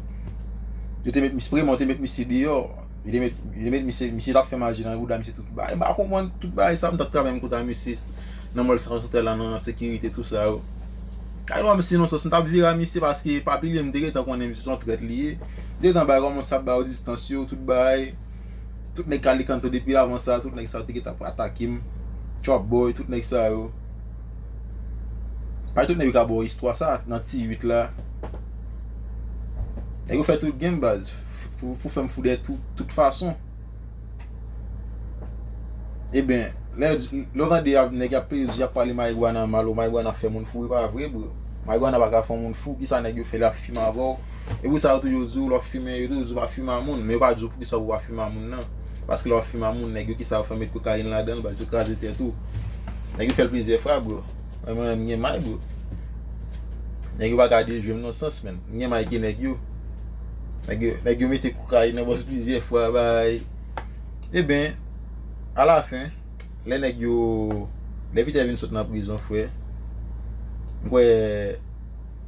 Yo te met misye, vreman, yo te met misye deyò. Yo te met, yo te met misye, misye t ap fè maji nan bouda misye tout bagay. M pa konprann tout bagay sa, m t ap travay menm kote a misye nan mòl Santral la, nan sekirite, tou sa yo. Ay, non, misye, nan sans, m t ap vire a misye paske pa bliye, m te gentan konnen misye se yon trèt li ye. M te gentan bay kòmanse ap ba yo distans yo, tout bagay. Tout nèg Kalikanto depi avan sa, tout nèg sa yo te gentan ap atake m. Chop Boy, tout nèg sa yo. Pa tout nèg yo ka ba w istwa sa, nan ti uit la. Nèg yo fè tout game, baz, f-, pou, pou fè m fou dèyè tout, tout fason. Ebyen, lè, lè w tande ap, nèg ap peye, y ap pale marigwana mal, o marigwana fè moun fou, e pa vre, bro. Marigwana pa ka fè moun fou, kisa nèg yo fè lè ap fimen avè w? E pou sa yo toujou di w, lè w ap fimen, yo toujou di w pa fimen a moun, men yo pa di w poukisa pou w pa fimen a moun nan. Paske lè w ap fimen a moun, nèg yo kisa yo fè, met kokayin ladan l, baz, yo kraze tèt ou. Nèg yo fè l plizyè fwa, bro. Mwen, mwen, m gen may, bro. Nèg yo pa ka dejwe m nan sans, menn. M gen may ke nèg yo. Nèg yo, nèg yo mete kokayin nan bòs plizyè fwa, bay. Ebyen, alafen, lè nèg yo, lè Peter vin sot nan prizon, frè, m kwè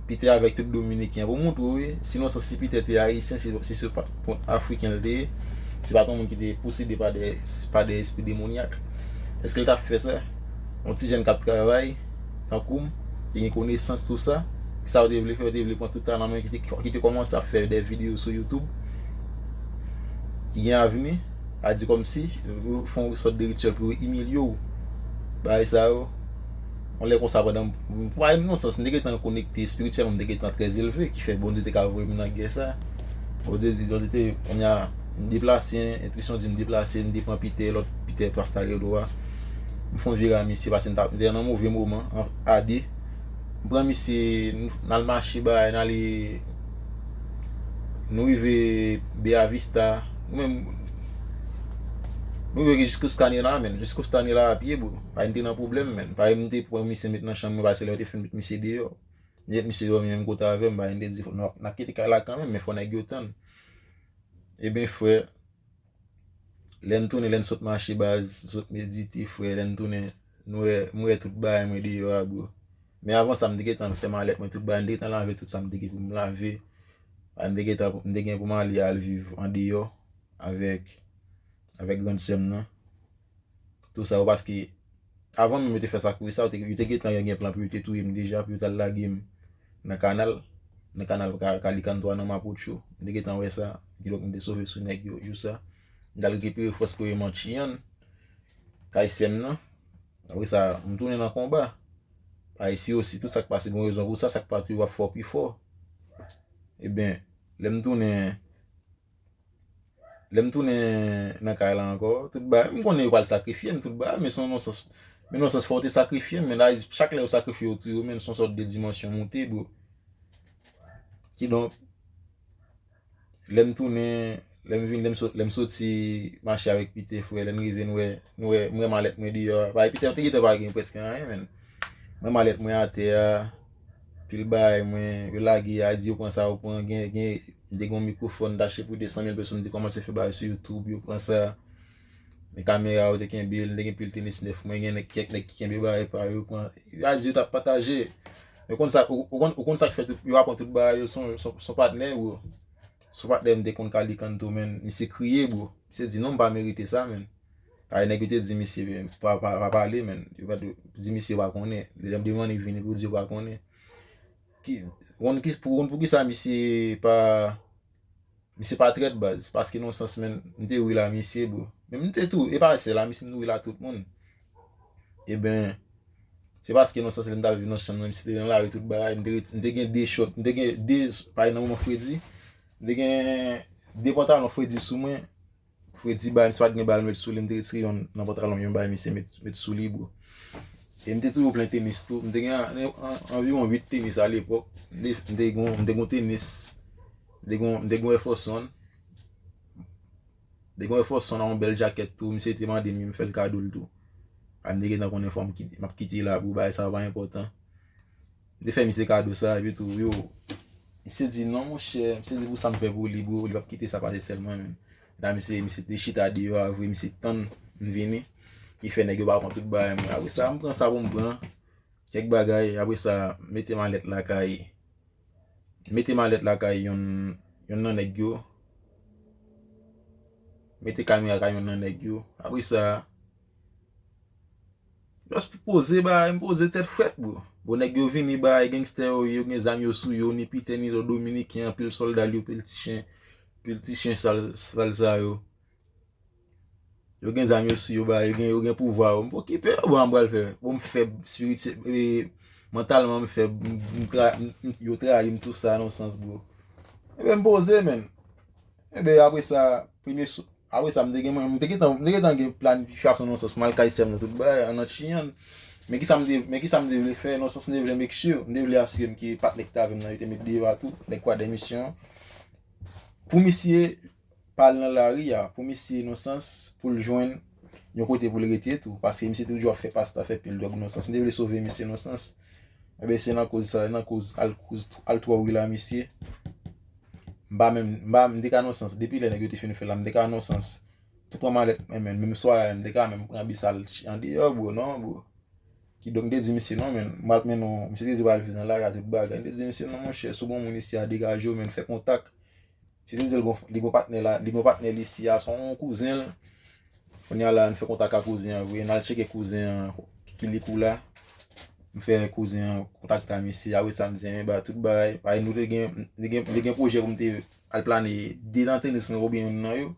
Peter avèk tout Dominiken, pou montre w, wi, sinon, si Peter te Ayisyen, si, si se pa t kont Afriken l te ye, se pa t yon moun ki te posede pa de, pa de espri demonyak. Èske l t ap fè sa? Yon ti jèn k ap travay, tankou m, ki gen konesans, tou sa, sa yo te vle fè, yo te vle pran tout talan mwen ki te, ki te kòmanse ap fè de videyo sou YouTube, ki gen avni, a di kòmsi, yo fè yon sòt de rityèl pou yo imilye w. Bagay sa yo, yon lè konsa pandan m, m pa nan sans, m te gentan konekte espirityèlman, m te gentan trè elve, ki fè Bondye te ka voye m nan gè sa. Bondye di, Bondye te, kounye a, m deplase, entwisyon di m deplase, m te pran Peter, lòt Peter, pastadelo a. M fè yon vire a misye, paske m t ap, m te nan move moman, an, a de. M pran misye, n, n al mache bay, n ale, nou rive Bella Vista, nou menm, nou rive jiska Costanera, menn, jiska Costanera a pye, bro. Bay, m te nan pwoblèm, menn. Bay, m te pran misye met nan chanm mwen, paske lè yo te fin met misye deyò. M te met misye dòmi menm kote avè m, bay, m te di, fò n ap, n ap kite kay la kanmenm, men fò nèg yo tann. Ebyen, frè, lè n tounen, lè n sot mache, baz, sot medite, frè, lè n tounen, nou wè, m wè tout bagay mwen deyò a, bro. Men avan sa, m te gentan fè malèt mwen, tout bagay, m te gentan lave tout sa m te gen pou m lave. Bay, m te gentan, m te gen pou m ale al viv andeyò avèk, avèk grann sè m nan. Tou sa yo, paske avan menm yo te fè sa kouri sa, yo te, yo te gentan gen plan pou yo te touye m deja, pou yo t al lage m nan kanal, nan kanal Ka-, Kalikanto a nan Mapocho. M te gentan wè sa, kidonk m te sove sou nèg yo, jou sa. M t al rekipere fòs pou yo manchiyan kay sè m nan. Apre sa, m tounen nan konba. Pa isi osi, tout sa k pase gen rezon pou sa, sa k pa touye w ap fè w pi fò. Ebyen, lè m tounen, lè m tounen nan kay la ankò, tout bagay, m konnen yo pral sakrifye m, tout bagay, men se yon nonsans, men nonsans fò w te sakrifye m, men la, chak lè yo sakrifye yo touye w, men se yon sòt de dimansyon moute, bro. Kidonk, lè m tounen, lè m vin, lè m sot-, lè m soti mache avèk Peter, frè, lè n rive, n wè, n wè, m wè malèt mwen deyò a. Bay, Peter te gentan pa gen prèske anyen, menn. M wè malèt mwen atè a, pil bagay mwen, yo lage a, di yo pran sa, yo pran, gen, gen, m te gen yon mikwofòn, m t achte pou de san mil peso, m te kòmanse fè bagay sou YouTube, yo pran sa. Men kamera yo te kenbe, m te gen pil tenis nèf mwen, gen nèg, kèk nèg ki kenbe bagay pa yo, pran, yo a di yo t ap pataje. Ou konn sa, ou, ou konn, ou konn sa k fè tout, yo a pran tout bagay yo, se yon, se yon, se yon patnè, bro. Se yon patnè m te konn Kalikanto, menn, misye kriye, bro. Misye di, "Non, m pa merite sa, menn." Ay, nèg yo te di misye, pa, pa, pa pale, menn. Yo pa di, di misye pa konnen. Lè m demande vini pou di yo pa konnen. Ki, ou konn ki, pou, ou konn poukisa misye pa, misye pa trèt, baz, paske nan sans, menn, m te wi la misye, bro. Men m te tou, e pa sèl la misye, m wi la tout moun. Ebyen, se paske nan sans, lè m t ap viv nan chanm nan, misye te nan lari tout bagay, m te ret-, m te gen de chòt, m te gen de, pa nan moman fredi, m te gen de pantalon fredi sou mwen, fredi bay, misye pa t gen bagay met sou li, m te retire yonn nan pantalon, yonn bay misye met, met sou li, bro. E m te toujou plen tenis tou. M te gen an, an, anviwon uit tenis alepòk. M te, m te gen, m te gen tenis. M te gen, m te gen Air Force One. M te gen Air Force One a yon bèl jakèt tou. Misye te mande m, m fè l kado l tou. A, m te gentan konnen fò m kite, m ap kite la pou bagay sa pa enpòtan. M te fè misye kado sa, epi tou, yo, Misye di, "Non, monchè," misye di, "Pou sa m fè pou li, bro, li p ap kite sa pase sèlman, menm." La, misye, misye te chita deyò a vre, misye tann m vini. Li fè nèg yo pa konn tout bagay, mwen. Apre sa, m pran sa pou m pran. Kèk bagay, apre sa, mete malèt lakay. Mete malèt lakay yonn, yonn nan nèg yo. Mete kamera kay yonn nan nèg yo. Apre sa, just poze bagay, m poze tèt frèt, bro. Bon, nèg yo vini, bagay, gangstè yo, yo gen zam yo sou yo, ni Pite, ni lòt dominiken, anpil sòlda yo, pil ti chen, pil ti chen sal, sal sa yo. Yo gen zam yo sou yo, bagay, yo gen, yo gen pouvwa yo. M pokipe yo, bon, m pral fè. Bon, m fèb, spirityè, e, mantalman, m fèb, m, m tra, m, m, yo trayi m, tou sa, nan sans, bro. Ebyen, m poze, menn. Ebyen, apre sa, premye sou, apre sa, m te gen, mwen, m te gentan, m te gentan gen planifikasyon nan sans, m al kay sè m nan tout bagay, an nan chiyan. Men kisa m te, men kisa m te vle fè, nan sans, m te vle make sure, m te vle asire m ke patnè ki t avè m nan, yo te met deyò a tou, nèg Kwadèmisyon. Pou misye pa al nan lari a, pou misye, nan sans, pou l jwenn yon kote pou l rete tou, paske misye toujou ap fè pasta, fè pil dwòg, nan sans. M te vle sove misye, nan sans. Ebyen, se nan koz sa, nan koz al, koz, al twò wi la, misye. M pa menm, m pa, m te ka nan sans, depi lè nèg yo te fin fè la, m te ka nan sans. Tou pran malèt mwen, menm, menm swa, m te ka menm pran bis al andeyò, bro, non, bro. Kidonk, m te di misye, "Non, menn, m ap mennen w," misye te di pral viv nan lari a, tout bagay. M te di misye, "Non, monchè, si w gen yon moun isi a, degaje w, menn, fè kontak." Misye te di l gon, li gon patnè la, li gon patnè l isi a, se yon kouzen l. Kounye a la, n fè kontak ak kouzen an vre, n al tcheke kouzen an, ki li kou la. M fè kouzen an kontakte a misye, apre sa, m di, "Enben, ba, tout bagay." Paske nou te gen, te gen, te gen pwojè pou m te al plane de nan tenis mwen, oubyen youn nan yo.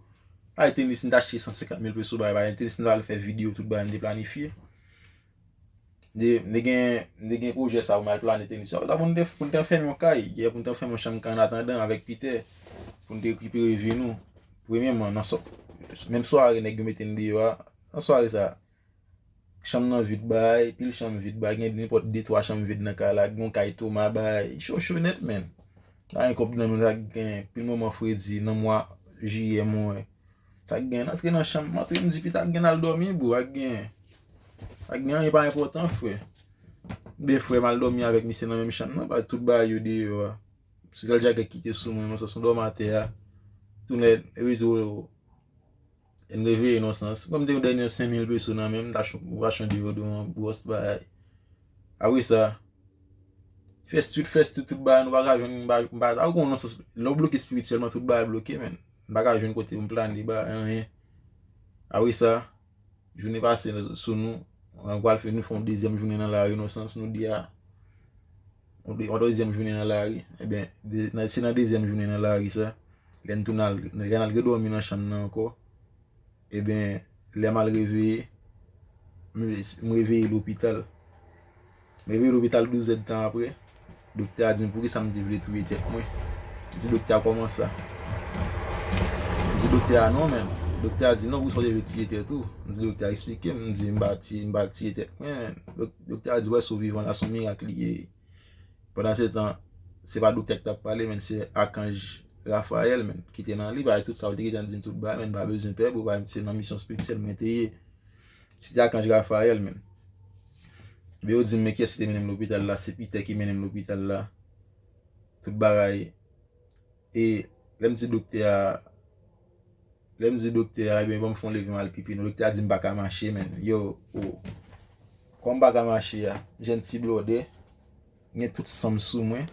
Ay, tenis, m t achte san senkant mil peso, bay, bay, tenis, m t al fè videyo, tout bagay, m te planifye. M te, m te gen, m te gen pwojè sa pou m al plane tenis. Sa pou n te, pou n te fèmen yon kay, yè, pou n te fèmen yon chanm kay an atandan avèk Pitè, pou n te rekipere vi nou. Premyèman, nan swa, menm sware nèg yo mete n deyò a, nan sware sa, chanm nan vid bay, pil chanm vid bay, gen nenpòt de twa chanm vid nan kay la, gen yon kay Toma bay, cho cho nèt, menn. Pa gen kòb nan men, sa gen pil moman fredi nan mwa jiyè, mwen. Sa gen, antre nan chanm, m antre, m di, "Pita, gen al dòmi, bro, ak gen, ak gen anyen pa enpòtan, frè." Ben, frè, m al dòmi avèk misye nan menm chanm nan, paske tout bagay yo deyò a. Sou sèl jakèt ki te sou mwen, nan sans, m dòmi atè a. Tounen, epi tou, e m reveye nan sans. Kòm m te gen yon dènye senk mil peso nan men m, m ta ch-, m ta chanje yo de yon bwòs bagay. Apre sa, fè street, fè street, tout bagay, nou pa ka jwenn, m pa, m pa, ta konn nan sans, lè w bloke espirityèlman, tout bagay bloke, menn. M pa ka jwenn kote pou m plane, bagay, anyen. Apre sa, jounen pase sou nou, nou pral fè, nou fè yon dezyèm jounen nan lari, nan sans, nou di a, yon de-, yon dezyèm jounen nan lari. Ebyen, de-, nan, se nan dezyèm jounen nan lari sa, lè n tounen al, lè n al redòmi nan chanm nan ankò, ebyen, lè m al reveye, m, m reveye lopital. M reveye lopital douz èdtan apre. Doktè a di m, "Poukisa m te vle touye tèt mwen?" M di doktè a, "Kòman sa?" M di doktè a, "Non, menn." Doktè a di, "Non, poukisa w te vle tiye tèt ou?" M di doktè a, "Eksplike m." M di, "M pa tiye, m pa tiye tèt mwen." Dok-, doktè a di, "Wè, si w vivan la, se yon mirak li ye." Pandan se tan, se pa doktè ki t ap pale, menn, se Akanj Rafayèl, menn, ki te nan li, bay tout sa, ou te gentan di m tout bagay, menn, pa bezwen pè, bro, bay, se nan misyon espirityèl mwen te ye. Se te Akanj Rafayèl, menn. Ebyen, yo di m, "Men kiyès ki te mennen m lopital la?" Se Pitè ki mennen m lopital la. Tout bagay. E lè m di doktè a, lè m di doktè a, "Ebyen, ban m fè yon leve, m al pipi non." Doktè a di m pa ka mache, menn. Yo, o. Kòm m pa ka mache a, m jwenn ti blòdè, gen tout san m sou mwen.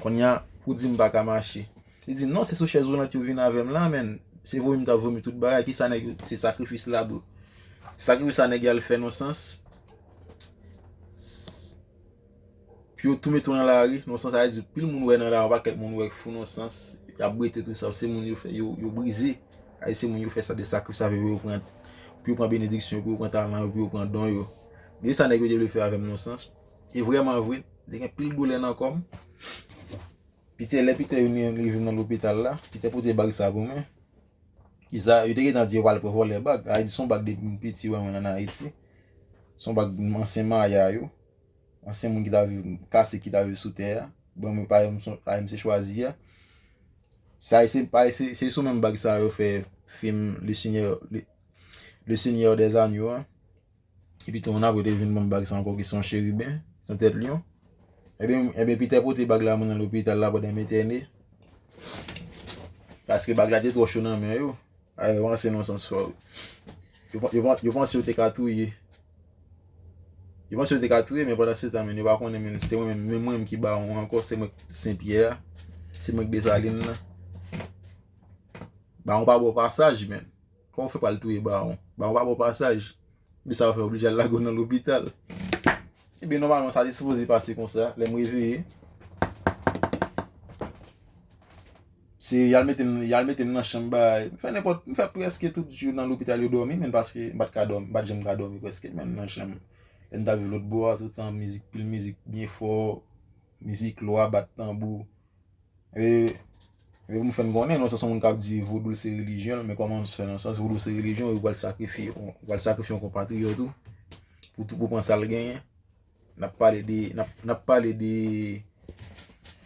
Kounye a, pou di m pa ka mache. Li di, "Non, se sou chèz woulant yo vin avè m la, menn. Se vomi m t ap vomi tout bagay. Kisa nèg yo, se sakrifis la, bro." Se sakrifis la nèg yo al fè nan sans. Pou yo tou mete w nan lari, nan sans, sa vle di, pil moun wè nan lari, yon pakèt moun wè fou nan sans, y ap brete tou sa, se moun yo fè, yo, yo brize. Ay, se moun yo fè sa de sakrifis avè yo, pou yo pran, pou yo pran benediksyon yo, pou yo pran talan yo, pou yo pran don yo. E sa nèg yo te vle fè avè m nan sans. E vrèman vre, te gen pil doulè nan kò m. Pitè, lè Pitè vin rive m nan lopital la, Pitè pote bag sa pou mwen. Kisa, yo te gentan di yo pral pran vòlè bag. Sa vle di, se yon bag depi m piti, wè mwen ann Ayiti. Se yon bag ansyen Maya yo. Ansyen moun ki ta viv, kase ki ta viv sou tè a. Bon, mwen pa, pa M C Chwazi a. Sa, se, pa, se, se sou menm bag sa yo fè fim Le Seigneur, Le, Le Seigneur des Agneaux an. Epi tou, moun apre te vin ban m bag sa ankò ki se yon cheriben, se yon tèt lyon. Ebyen, ebyen, Peter pote bag la, moun nan lopital la pandan m entène. Paske bag la te twò cho nan men yo. Ay, yo panse nan sans fò. Yo, pa- yo, pa- yo panse yo te ka touye. Yo panse yo te ka touye, men pandan se tan, men yo pa konnen, men se mwen menm, men mwen menm ki bawon ankò, se mwen k Sen Pyè a. Se mwen k Desalin nan. Bawon pa ba w pasaj, men. Kòman w fè pral touye bawon? Bawon pa ba w pasaj. Epi sa yo fè oblije al lage w nan lopital. Ebyen, nòmalman, sa te sipoze pase konsa. Lè m reveye, se y al mete m, y al mete m nan chanm bagay. M fè nenpòt, m fè prèske tout jou nan lopital yo dòmi, men paske m pa t ka dòmi, m pa t janm ka dòmi prèske, men nan chanm. Lè m t ap viv lòt bò a, toutan mizik, pil mizik byen fò, mizik lwa, bat tanbou. E, e pou m fè n konnen, non, se yon moun k ap di vodou se relijyon l, men kòman se fè nan sans vodou se relijyon, ou pral sakrifye, ou pral sakrifye yon konpatriyòt ou pou, pou pran sa l genyen. N ap pale de, n ap, n ap pale de,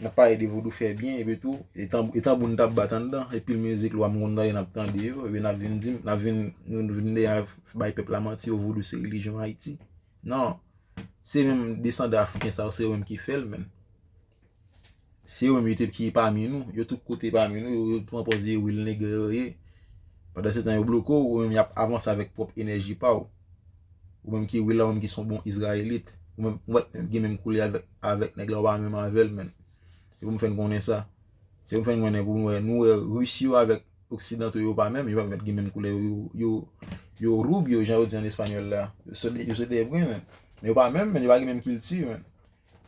n ap pale de vodou fè byen, epi tou, e tanbou, e tanbou n t ap bat anndan, e pil mizik lwa m konn tande, n ap tande yo, epi n ap vin di m, n ap vin, nou vin dèyè bay pèp la manti, yo vodou se relijyon Ayiti. Non, se menm desandan afriken sa yo, se yo menm ki fè l, menn. Se yo menm yo te ki pami nou, yo tout kote pami nou, yo, yo pran pòz yo, wi, l negre yo ye. Pandan se tan yo bloke w, ou menm y ap avanse avèk pwòp enèji pa w. Ou menm ki, wi, la, ou menm ki se yon bon Izrayelit. Ou menm, ou mèt gen menm koulè avèk, avèk nèg la, ou pa menm avè l, menn. Se pou m fè n konnen sa. Se pou m fè n konnen pou nou wè, nou wè Ris yo avèk Oksidanto yo pa menm, yo pa mèt gen menm koulè, yo, yo, yo rubio, jan yo di an espanyòl la. Yo se de, yo se de bren, menn. Men yo pa menm, menn, yo pa gen menm kilti, menn.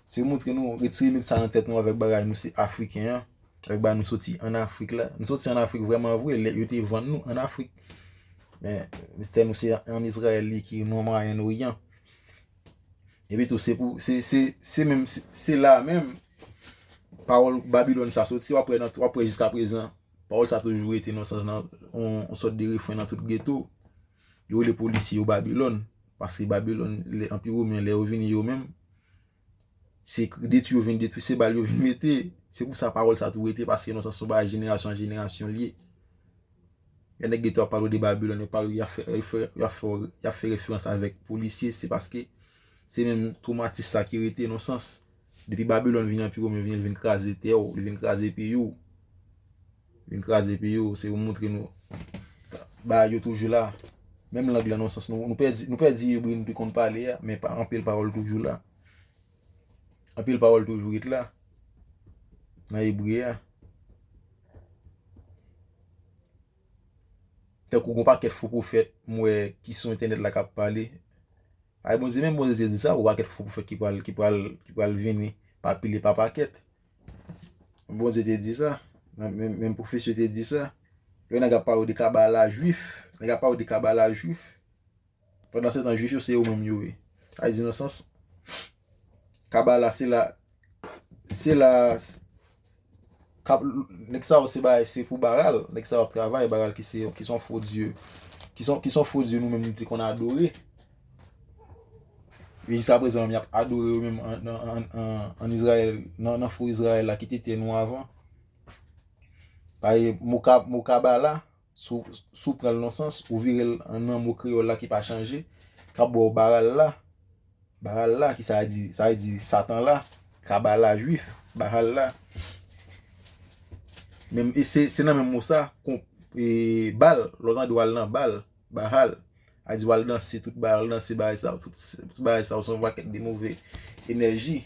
Se moutre nou retire mit sa nan tèt nou avèk bagay nou se Afriken an, avèk bagay nou soti ann Afrik la. Nou soti ann Afrik vrèman vre, lè yo te vann nou ann Afrik. Men tè nou se ann Izrayèl li ki nan Mwayen Oryan. Epi tou, se pou, se, se, se menm, se, se la menm, pawòl Babilòn sa soti, w ap wè nan, w ap wè jiskaprezan, pawòl sa toujou rete nan sans nan, on, on sòt de refren nan tout geto. Yo rele polisye yo Babilòn, paske Babilòn, lè Anpi Women, lè yo vini yo menm, se k- detwi yo vin detwi, se bal yo vin mete. Se pou sa pawòl sa tou rete, paske nan sans se yon bagay jenerasyon an jenerasyon l ye. Lè nèg geto ap pale w de Babilòn, yo pale, y ap fè, y ap fè, y ap fè, y ap fè referans avèk polisye, se paske se menm twomatis sa ki rete nan sans. Depi Babilòn vin, Anpi Women vin, li vin kraze tè w, li vin kraze peyi w. Vin kraze peyi w, se pou moutre nou bagay yo toujou la. Menm lang lan nan sans nou, nou pèdi, nou pèdi ebre nou te konn pale a, men pa, anpil pawòl toujou la. Anpil pawòl toujou ret la. Nan ebre a. Tankou gon pakèt fo pwofèt, m wè ki sou entènèt la k ap pale. Ay Bondye, menm Bondye te di sa, gon pakèt fo pwofèt ki pral, ki pral, ki pral vini pa pile, pa pakèt. Bondye te di sa. Menm, menm, menm pwofesè te di sa. Lè nèg ap pale w de kabala jwif, nèg ap pale w de kabala jwif. Pandan se tan, jwif yo se yo menm yo ye. Sa vle di nan sans, kabala se la, se la, s- kab, nèg sa yo se bagay, se pou Baral, nèg sa yo ap travay, Baral ki se, ki se yon fo dye, ki se, ki se yon fo dye nou menm nou te konn adore. E jiskaprezan menm y ap adore yo menm an, an, an, an, an Izrayèl, nan, nan fo Izrayèl la ki te tè nou avan. Paske mo ka, mo kabala, si w, si w pran l nan sans, ou vire l nan mo kreyòl la ki pa chanje, k ap ba w Baral la. Baral la, ki sa vle di, sa vle di Satan la, kabala jwif, Baral la. Menm, e se, se nan menm mo sa, kon, e, bal, lè w tande w al nan bal, Bahal, a di w al danse, tout bagay, al danse bagay sa yo, tout, tout bagay sa yo, se yon pakèt de move enèji.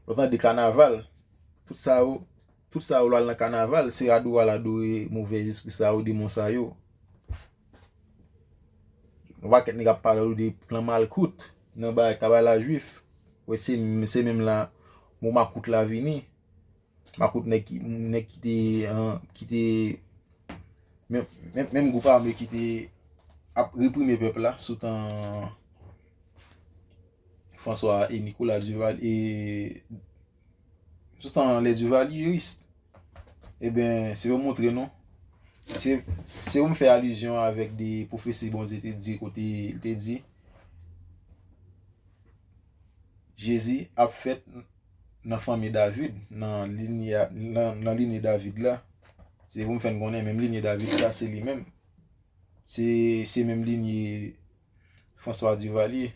Lè w tande kanaval, tout sa yo, tout sa yo, lè w al nan kanaval, se adore w al adore move zespri sa yo, demon sa yo. Yon pakèt nèg ap pale w de plan malkout nan bagay kabala jwif. Wè, se, se menm la mo makout la vini. Makout nèg ki, nèg ki te, an, ki te, menm, menm, menm gwoup ame ki te ap reprime pèp la sou tan François e Nicolas Duval, e sou tan les Duvalieristes. Ebyen, se pou montre nou. Se, se pou m fè alizyon avèk de pwofesi Bondye te di, kote l te di, Jezi ap fèt nan fanmi David, nan linye, nan, nan linye David la. Se pou m fè n konnen menm linye David sa, se li menm. Se, se menm linye François Duvalier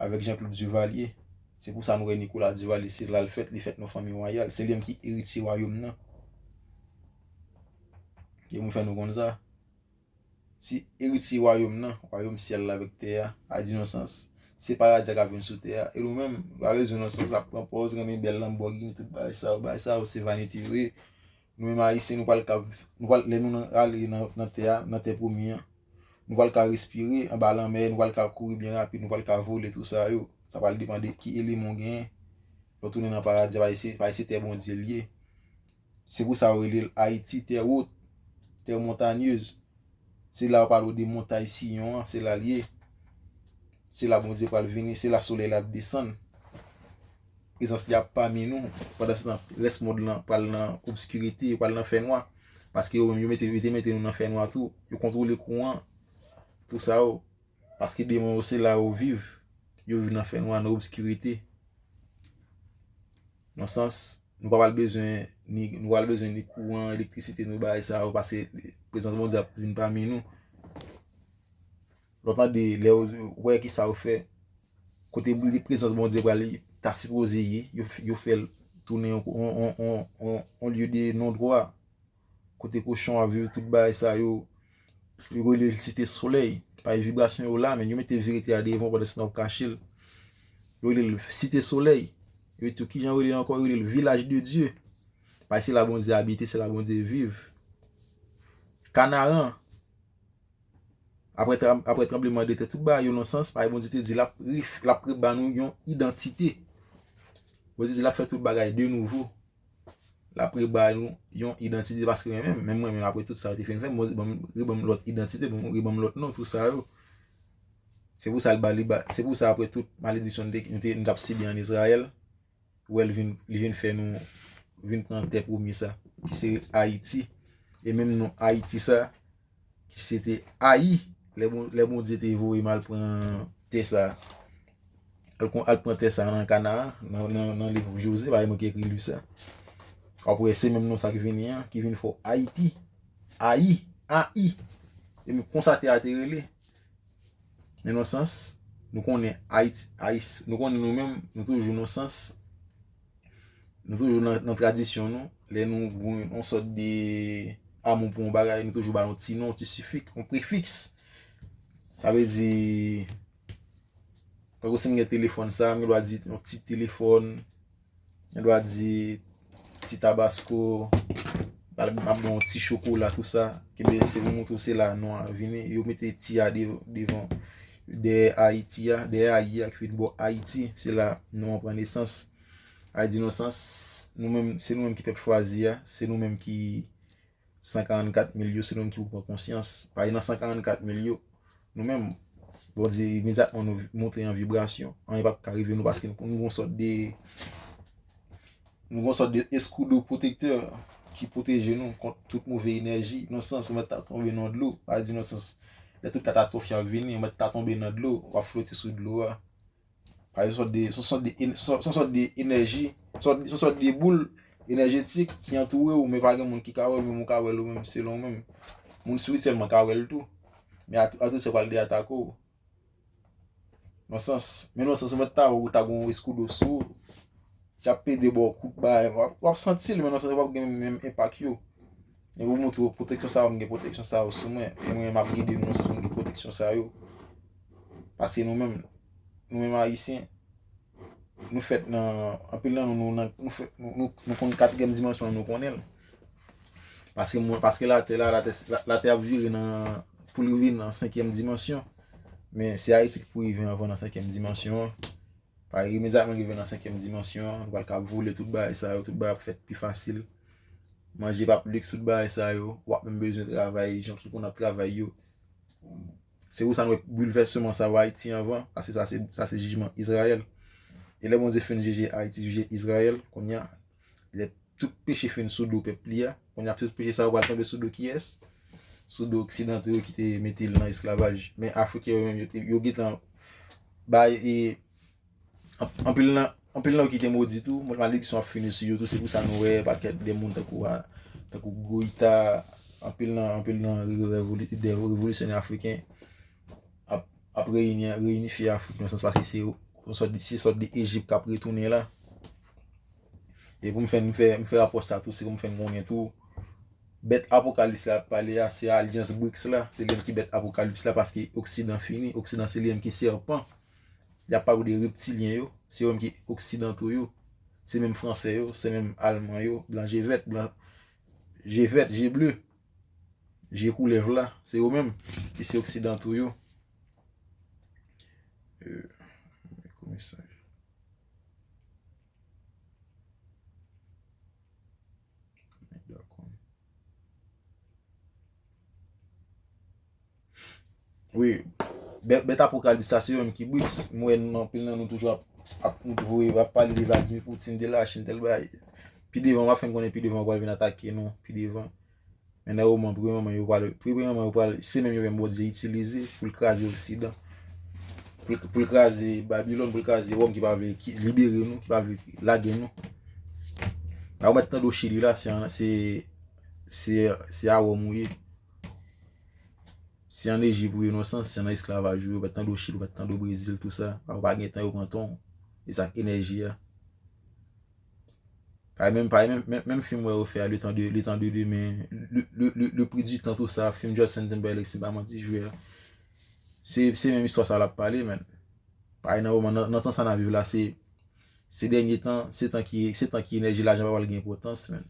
avèk Jean-Claude Duvalier. Se pou sa nou wè Nicolas Duvalier, se la l fèt, li fèt nan fanmi wayal. Se li menm ki eritye wayòm nan. E mwen fè nou konn sa. Se eritye wayòm nan, wayòm syèl la avèk tè a, a di nan sans. Se paradi a k ap vin sou tè a. E nou menm, nou pa bezwen nan sans ap pran pòz, renmen bèl Lamborghini, tout bagay sa yo. Bagay sa yo, se vanite vre. Nou menm Ayisyen, nou pral ka, nou pral, lè nou nan, ale nan, nan tè a, nan tè pwomi an, nou pral ka respire anba lanmè, nou pral ka kouri byen rapid, nou pral ka vole, tou sa yo. Sa pral depann de ki eleman w genyen. Lè w tounen nan paradi a, pa se, pa se tè Bondye l ye. Se pou sa yo rele l Ayiti, tè wot, tè montanyez. Se la yo pale w de montay Siyon an, se la l ye. Se la Bondye pral vini, se la solèy la ap desann. Prezans li ap pami nou. Pandansetan, rès mond lan pral nan obskirite, yo pral nan fènwa. Paske yo menm, yo mete, yo te mete nou nan fènwa tou. Yo kontwole kouran, tou sa yo. Paske demon yo, se la yo viv. Yo viv nan fènwa, nan obskirite. Nan sans, nou pa pral bezwen ni, nou pral bezwen ni kouran, elektrisite, nou bagay sa yo, paske prezans Bondye ap vin pami nou. Lè w tande, lè w wè ki sa yo fè, kote prezans Bondye pral ta sipoze ye, yo, yo fè l tounen yon, yon, yon, yon, yon, yon lye de non dwa. Kote kochon ap viv, tout bagay sa yo, yo rele l Site Solèy. Paske vibrasyon yo la, men yo mete verite a devan pandan se tan w ap kache l. Yo rele l Site Solèy. Yo di w kijan yo rele l ankò, yo rele l Vilaj de Dye. Paske se la Bondye abite, se la Bondye viv. Kanaran, apre, apre tranbleman de tè, tout bagay yo nan sans, paske Bondye te di l ap, l ap reban nou yon idantite. Bondye di l ap fè tout bagay de nouvo. L ap reba nou yon idantite, paske mwen menm, menm mwen menm, apre tout sa yo te fin fè m, Bondye ban m, reban m lòt idantite, bon, reban m lòt non, tou sa yo. Se pou sa l ba, li ba, se pou sa apre tout malediksyon nou te, nou te, nou t ap sibi an Izrayèl, ou wè l vin, li vin fè nou vin pran tè pwomi sa, ki se Ayiti. E menm non Ayiti sa, ki se te Ayi. Lè bon, lè Bondye te voye m al pran tè sa, al, al pran tè sa nan Kanaan, nan, nan, nan liv Jozye, pa mwen ki ekri liv sa. Apre, se menm non sa ki vini an, ki vin fè w Ayiti. Ayi, A I. E men konsa tè a te rele. Men nan sans, nou konnen Ayiti, Ayis, nou konnen nou menm, nou toujou nan sans, nou toujou nan, nan tradisyon nou. Lè nou gen yon sòt de amou pou yon bagay, nou toujou ba yon ti non, yon ti sifik, yon prefiks. Sa vle di, tankou si m gen telefòn sa, m gen dwa di yon ti telefòn, m gen dwa di ti tabasko, m ap gen yon ti chokola, tou sa. Ebyen, se pou montre w se la non an vini. Yo mete ti a de-, devan, dèyè Ayiti a, dèyè Ayi a ki vin bò Ayiti, se la non an pran nesans. A di nan sans, nou menm, se nou menm ki pèp chwazi a, se nou menm ki san karannkat mil yo, se nou menm ki pou pran konsyans. Paske nan san karannkat mil yo, nou menm, Bondye, imedyatman nou vi-, monte an vibrasyon, anyen p ap ka rive nou, paske nou, nou gon sòt de, nou gon sòt de eskudo pwotektè ki pwoteje nou kont tout move enèji. Nan sans, ou mèt ta tonbe nan dlo, pa di nan sans, lè tout katastwòf yo ap vini, ou mèt ta tonbe nan dlo, w ap flote sou dlo a. Pa yon sòt de, se yon sòt de en-, se yon sòt de enèji, se yon sòt, se yon sòt de boul enèjetik ki antoure w, men pa gen moun ki ka wè l, menm ou ka wè l ou menm, selon ou menm. Moun espirityèlman ka wè l tou. Men at-, atourisye pral de atake w. Nan sans, men nan sans, ou mèt ta wè ou ta gon eskudo sou ou. Si ap pede ba w kout bagay, w ap, w ap santi l, men nan sans, w ap gen menm enpak yo. E pou montre w pwoteksyon sa yo, m gen pwoteksyon sa yo sou mwen. E mwen, m ap gide nou nan sans mwen gen pwoteksyon sa yo. Paske nou menm, nou menm Ayisyen, nou fèt nan, anpil nan nou, nou nan, nou fèt, nou, nou, nou konn katriyèm dimansyon an, nou konnen l. Paske mwen, paske latè la, latè, la, latè ap vire nan, pou li vin nan senkyèm dimansyon. Men se Ayiti ki pou rive anvan nan senkyèm dimansyon an. Paske imedyatman rive nan senkyèm dimansyon an, nou pral ka vole tout bagay sa yo, tout bagay ap fèt pi fasil. Manje p ap liks, tout bagay sa yo, w ap menm bezwen travay, jan tout moun ap travay yo. Se pou sa nou wè boulvèsman sa yo Ayiti anvan, paske sa se, sa se jijman Izrayèl. E lè Bondye fin jije Ayiti, jije Izrayèl, kounye a, lè tout peche fin sou do pèp li a, kounye a tout peche sa yo pral tonbe sou do kiyès? Sou do oksidanto yo ki te mete l nan esklavaj. Men Afriken yo menm, yo te, yo gentan bay, e, Anp-, anpil nan, anpil nan yo ki te modi tou, malediksyon ap fini sou yo tou, se pou sa nou wè pakèt de moun tankou a, tankou Goïta, anpil nan, anpil nan revoli-, de revolisyonè afriken ap, ap reyini, reyinifye Afrik nan sans paske se yon sòt de, se sòt de Ejip k ap retounen la. E pou m fè, m fè, m fè rapò sa tou, se pou m fè n konnen tou, bèt Apokalips la ap pale a, se alyans briks la, se li menm ki bèt Apokalips la, paske Oksidan fini, Oksidan se li menm ki sèpan. Y ap pale de reptilyen yo, se yo menm ki oksidanto yo, se menm fransè yo, se menm alman yo, blan je vèt, blan je vèt, je ble, je koulèv la, se yo menm ki se oksidanto yo. Euh, mesaj. Wi, bèt, bèt Apokalips sa se yo menm ki briks. M wè nou, anpil nan nou toujou ap, ap, nou voye, ap pale de Vladimir Putin, de Lachin, tèl bagay. Pi devan, m ap fè n konnen pi devan, yo pral vin atake nou, pi devan. Men nan moman, premyèman, yo pral, premyèman, yo pral, se menm yo menm Bondye itilize pou l kraze Oksidan. Pou l, pou l kraze Babilòn, pou l kraze Wòm ki pa vle ki, libere nou, ki pa vle lage nou. La, ou mèt tande w Chili la, se, se, se, se a Wòm ou ye. Si ann Ejip ou ye nan sans, si ann esklavaj ou ye, ou mèt tande w Chili, ou mèt tande w Brezil, tou sa, ou pa gen tan yo pran tan w. E sa k enèji a. Parèy menm, parèy menm, menm, menm fim wè yo fè a, Le Temps de, Le Temps de Demain, le, le, le, Le Prix du Temps, tou sa, fim Justin Timberlake, si m pa manti, jwe a. Se, se menm istwa sa l ap pale, man. Parèy nan moman, nan, nan tan sa n ap viv la, se, se dènye tan, se tan ki, se tan ki enèji lajan pa pral gen enpòtans, man.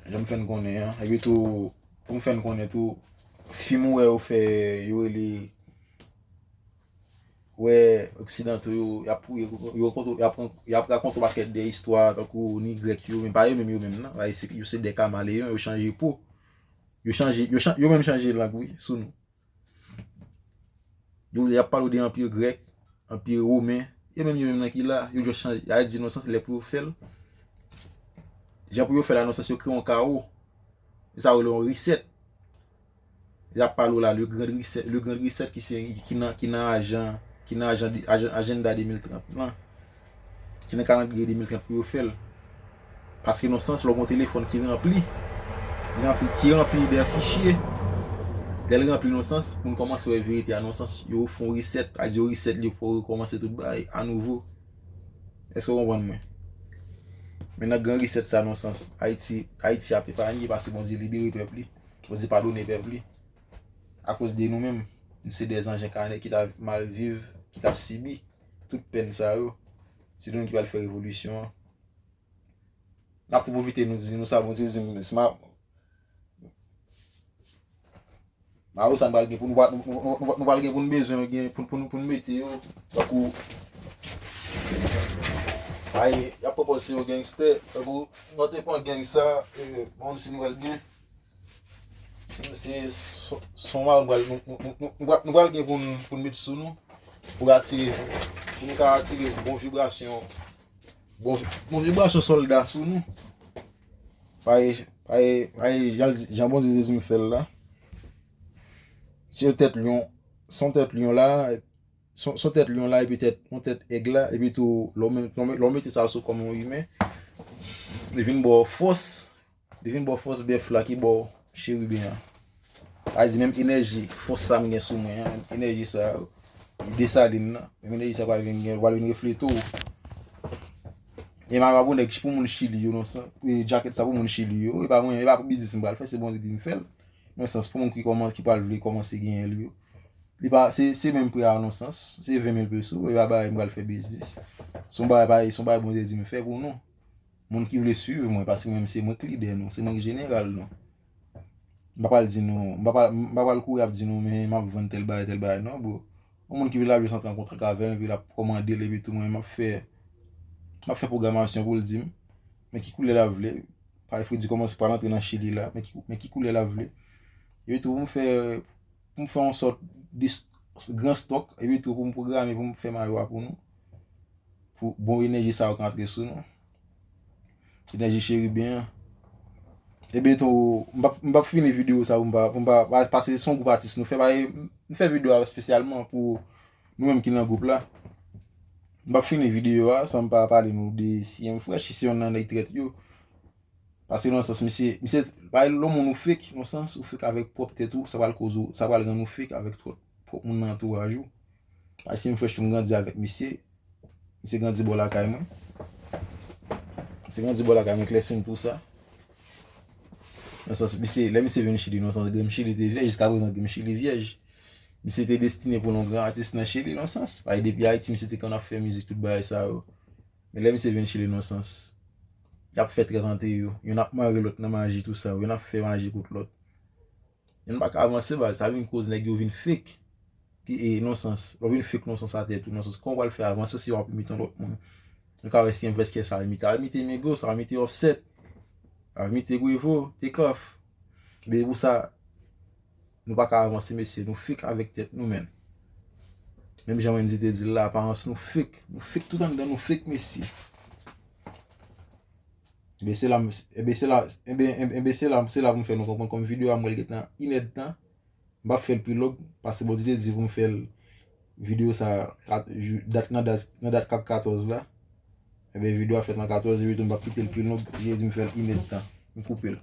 Jan m fè n konnen an. Epi tou, pou m fè n konnen tou, fim ou wè yo fè, yo rele, wè, oksidanto yo, y ap, yo, yo, y ap, y ap rakonte yon pakèt de istwa, tankou ni grèk yo, men pa yo menm, yo menm, nan. Yo se, yo se de kamaleyon, yo chanje po. Yo chanje, yo chan-, yo menm chanje lang, wi, sou nou. Yo, y ap pale w de anpi grèk, anpi women. Yo menm, yo menm nan ki la, yo just chanje. Y a di nan sans lè pou yo fè l. Jan pou yo fè l la, nan sans yo kreye yon kawo. E sa yo rele yon reset. Y ap pale w la, le grand reset, le grand reset ki se, ki nan, ki nan ajan, ki nan ajan, ajan, ajanda de mil trant lan. Ki nan kalandriye de mil trant pou yo fè l. Paske nan sans, lè w gen yon telefòn ki ranpli, ranpli, ki ranpli de fichye, lè l ranpli nan sans, pou n kòmanse wè verite a nan sans, yo fè yon reset, a di yo reset li pou yo rekòmanse tout bagay a nouvo. Èske w konprann mwen? Men nan gran reset sa nan sans, Ayiti, Ayiti ap epanye paske Bondye libere pèp li, Bondye padone pèp li. Akoz de nou menm, nou se de zanj enkane ki t ap mal viv, ki t ap sibi tout pèn sa yo. Se nou menm ki pral fè revolisyon an. N ap tou pwofite nou di nou sa, Bondye di m, si m a, Mayo sa n pral gen pou nou, nou, nou, nou, nou pral gen pou nou bezwen gen pou, pou, pou nou mete yo. Tankou, ay, y ap pwopoze yo gangstè. Tankou, nou te pran gang sa, e, bon, si nou pral gen. Si, se, son, son mayo nou pral, nou, nou, nou, nou, nou pral, nou pral gen pou nou, pou nou met sou nou. Pou atire, pou nou ka atire bon vibrasyon. Bon, bon vibrasyon sòlda sou nou. Paye, paye, paye, jan, jan Bondye te di m fè l la. Se yon tèt lyon, se yon tèt lyon la, se yon, se yon tèt lyon la, epi tèt, yon tèt èg la, epi tou, lè w men-, lè w men-, lè w mete sa sou kòm yon imen, li vin ba w fòs, li vin ba w fòs bèf la ki ba w cheriben an. Sa vle di menm enèji, fòs sa m gen sou mwen an, menm enèji sa, Desalin nan, menm enèji sa pral vin gen, pral vin reflete w. E m ap abone pou moun Chili yo, nan sans, e, djakèt sa pou moun Chili yo. E pa mwen, e pa pou biznis m pral fè, se Bondye ki di m fè l. Nan sans, pou moun ki kòman-, ki pral vle kòmanse genyen l yo. Li pa, se, se menm pri a nan sans, se ven mil peso, e pa bagay m pral fè biznis. Se yon bagay, se yon bagay Bondye di m fè pou nou. Moun ki vle swiv mwen, paske mwen, se mwen k lidè nou, se mwen k jeneral nou. M pa pral di nou, m pa pral, m pa pral kouri ap di nou, men m ap vann tèl bagay, tèl bagay, non, bro. Yon moun ki vin la jis antre an kontak avè m, epi l ap kòmande l, epi tou mwen, m ap fè, m ap fè pwogramasyon pou l di m, men ki koulè l ap vle. Parèy Fredi kòmanse pral antre nan Chili la, men ki, men ki koulè l ap vle. Epi tou pou m fè, pou m fè yon sòt de s-, gran stòk, epi tou pou m pwograme, pou m fè mayo a pou nou. Pou bon enèji sa yo ka antre sou nou. Enèji cheriben an. Ebyen tou, m p ap, m p ap fini videyo sa pou m pa, pou m pa, pa, paske se yon gwoup atis nou fè, pa, m fè videyo a espesyalman pou nou menm ki nan gwoup la. M p ap fini videyo a san m pa pale nou de C M Fresh, ki se yonn nan nèg trèt yo. Paske nan sans, misye, misye, pa yon moun ou fake, nan sans, ou fake avèk pwòp tèt ou, sa pral koz ou, sa pral rann ou fake avèk twòp, pwòp moun nan antouraj ou. Paske m frèch tou, m grandi avèk misye. Misye grandi bò lakay mwen. Misye grandi bò lakay mwen, Klèsin tou sa. Nan sans, misye, lè misye vin Chili, nan sans, Grim Chili te vyèj, jiska prezan Grim Chili vyèj. Misye te destine pou yon gran atis nan Chili, nan sans. Paske depi Ayiti, misye te konn ap fè mizik, tout bagay sa yo. Men lè misye vin Chili, nan sans, y ap fè trèt ant yo. Youn ap mare lòt nan maji, tou sa yo. Youn ap fè maji kont lòt. Youn pa ka avanse, baz. Sa vin koz nèg yo vin fake. Ki, e, nan sans, lè w vin fake nan sans a tèt ou, nan sans, kòman w pral fè avanse si w ap imite yon lòt moun? Nou ka wè si M V S K sa imite, a imite Migos, a imite Offset, a imite Quavo, Takeoff. Men pou sa, nou pa ka avanse, mesye, nou fake avèk tèt nou, menm. Menm jan Wendy te di l la, aparans nou fake. Nou fake tout anndan, nou fake, mesye. Ebyen, se la, m- ebyen, se la, ebyen, ebyen, se la, se la pou m fè nou konprann kòm videyo a m pral gentan inèdtan. M p ap fè l pi long, paske Bondye te di pou m fè l videyo sa, kat- jou- dat, nan dat, nan dat k ap katòz la. Ebyen, videyo a fèt nan katòz, epi tou m p ap kite l pi long, li di m fè l inèdtan. M koupe l.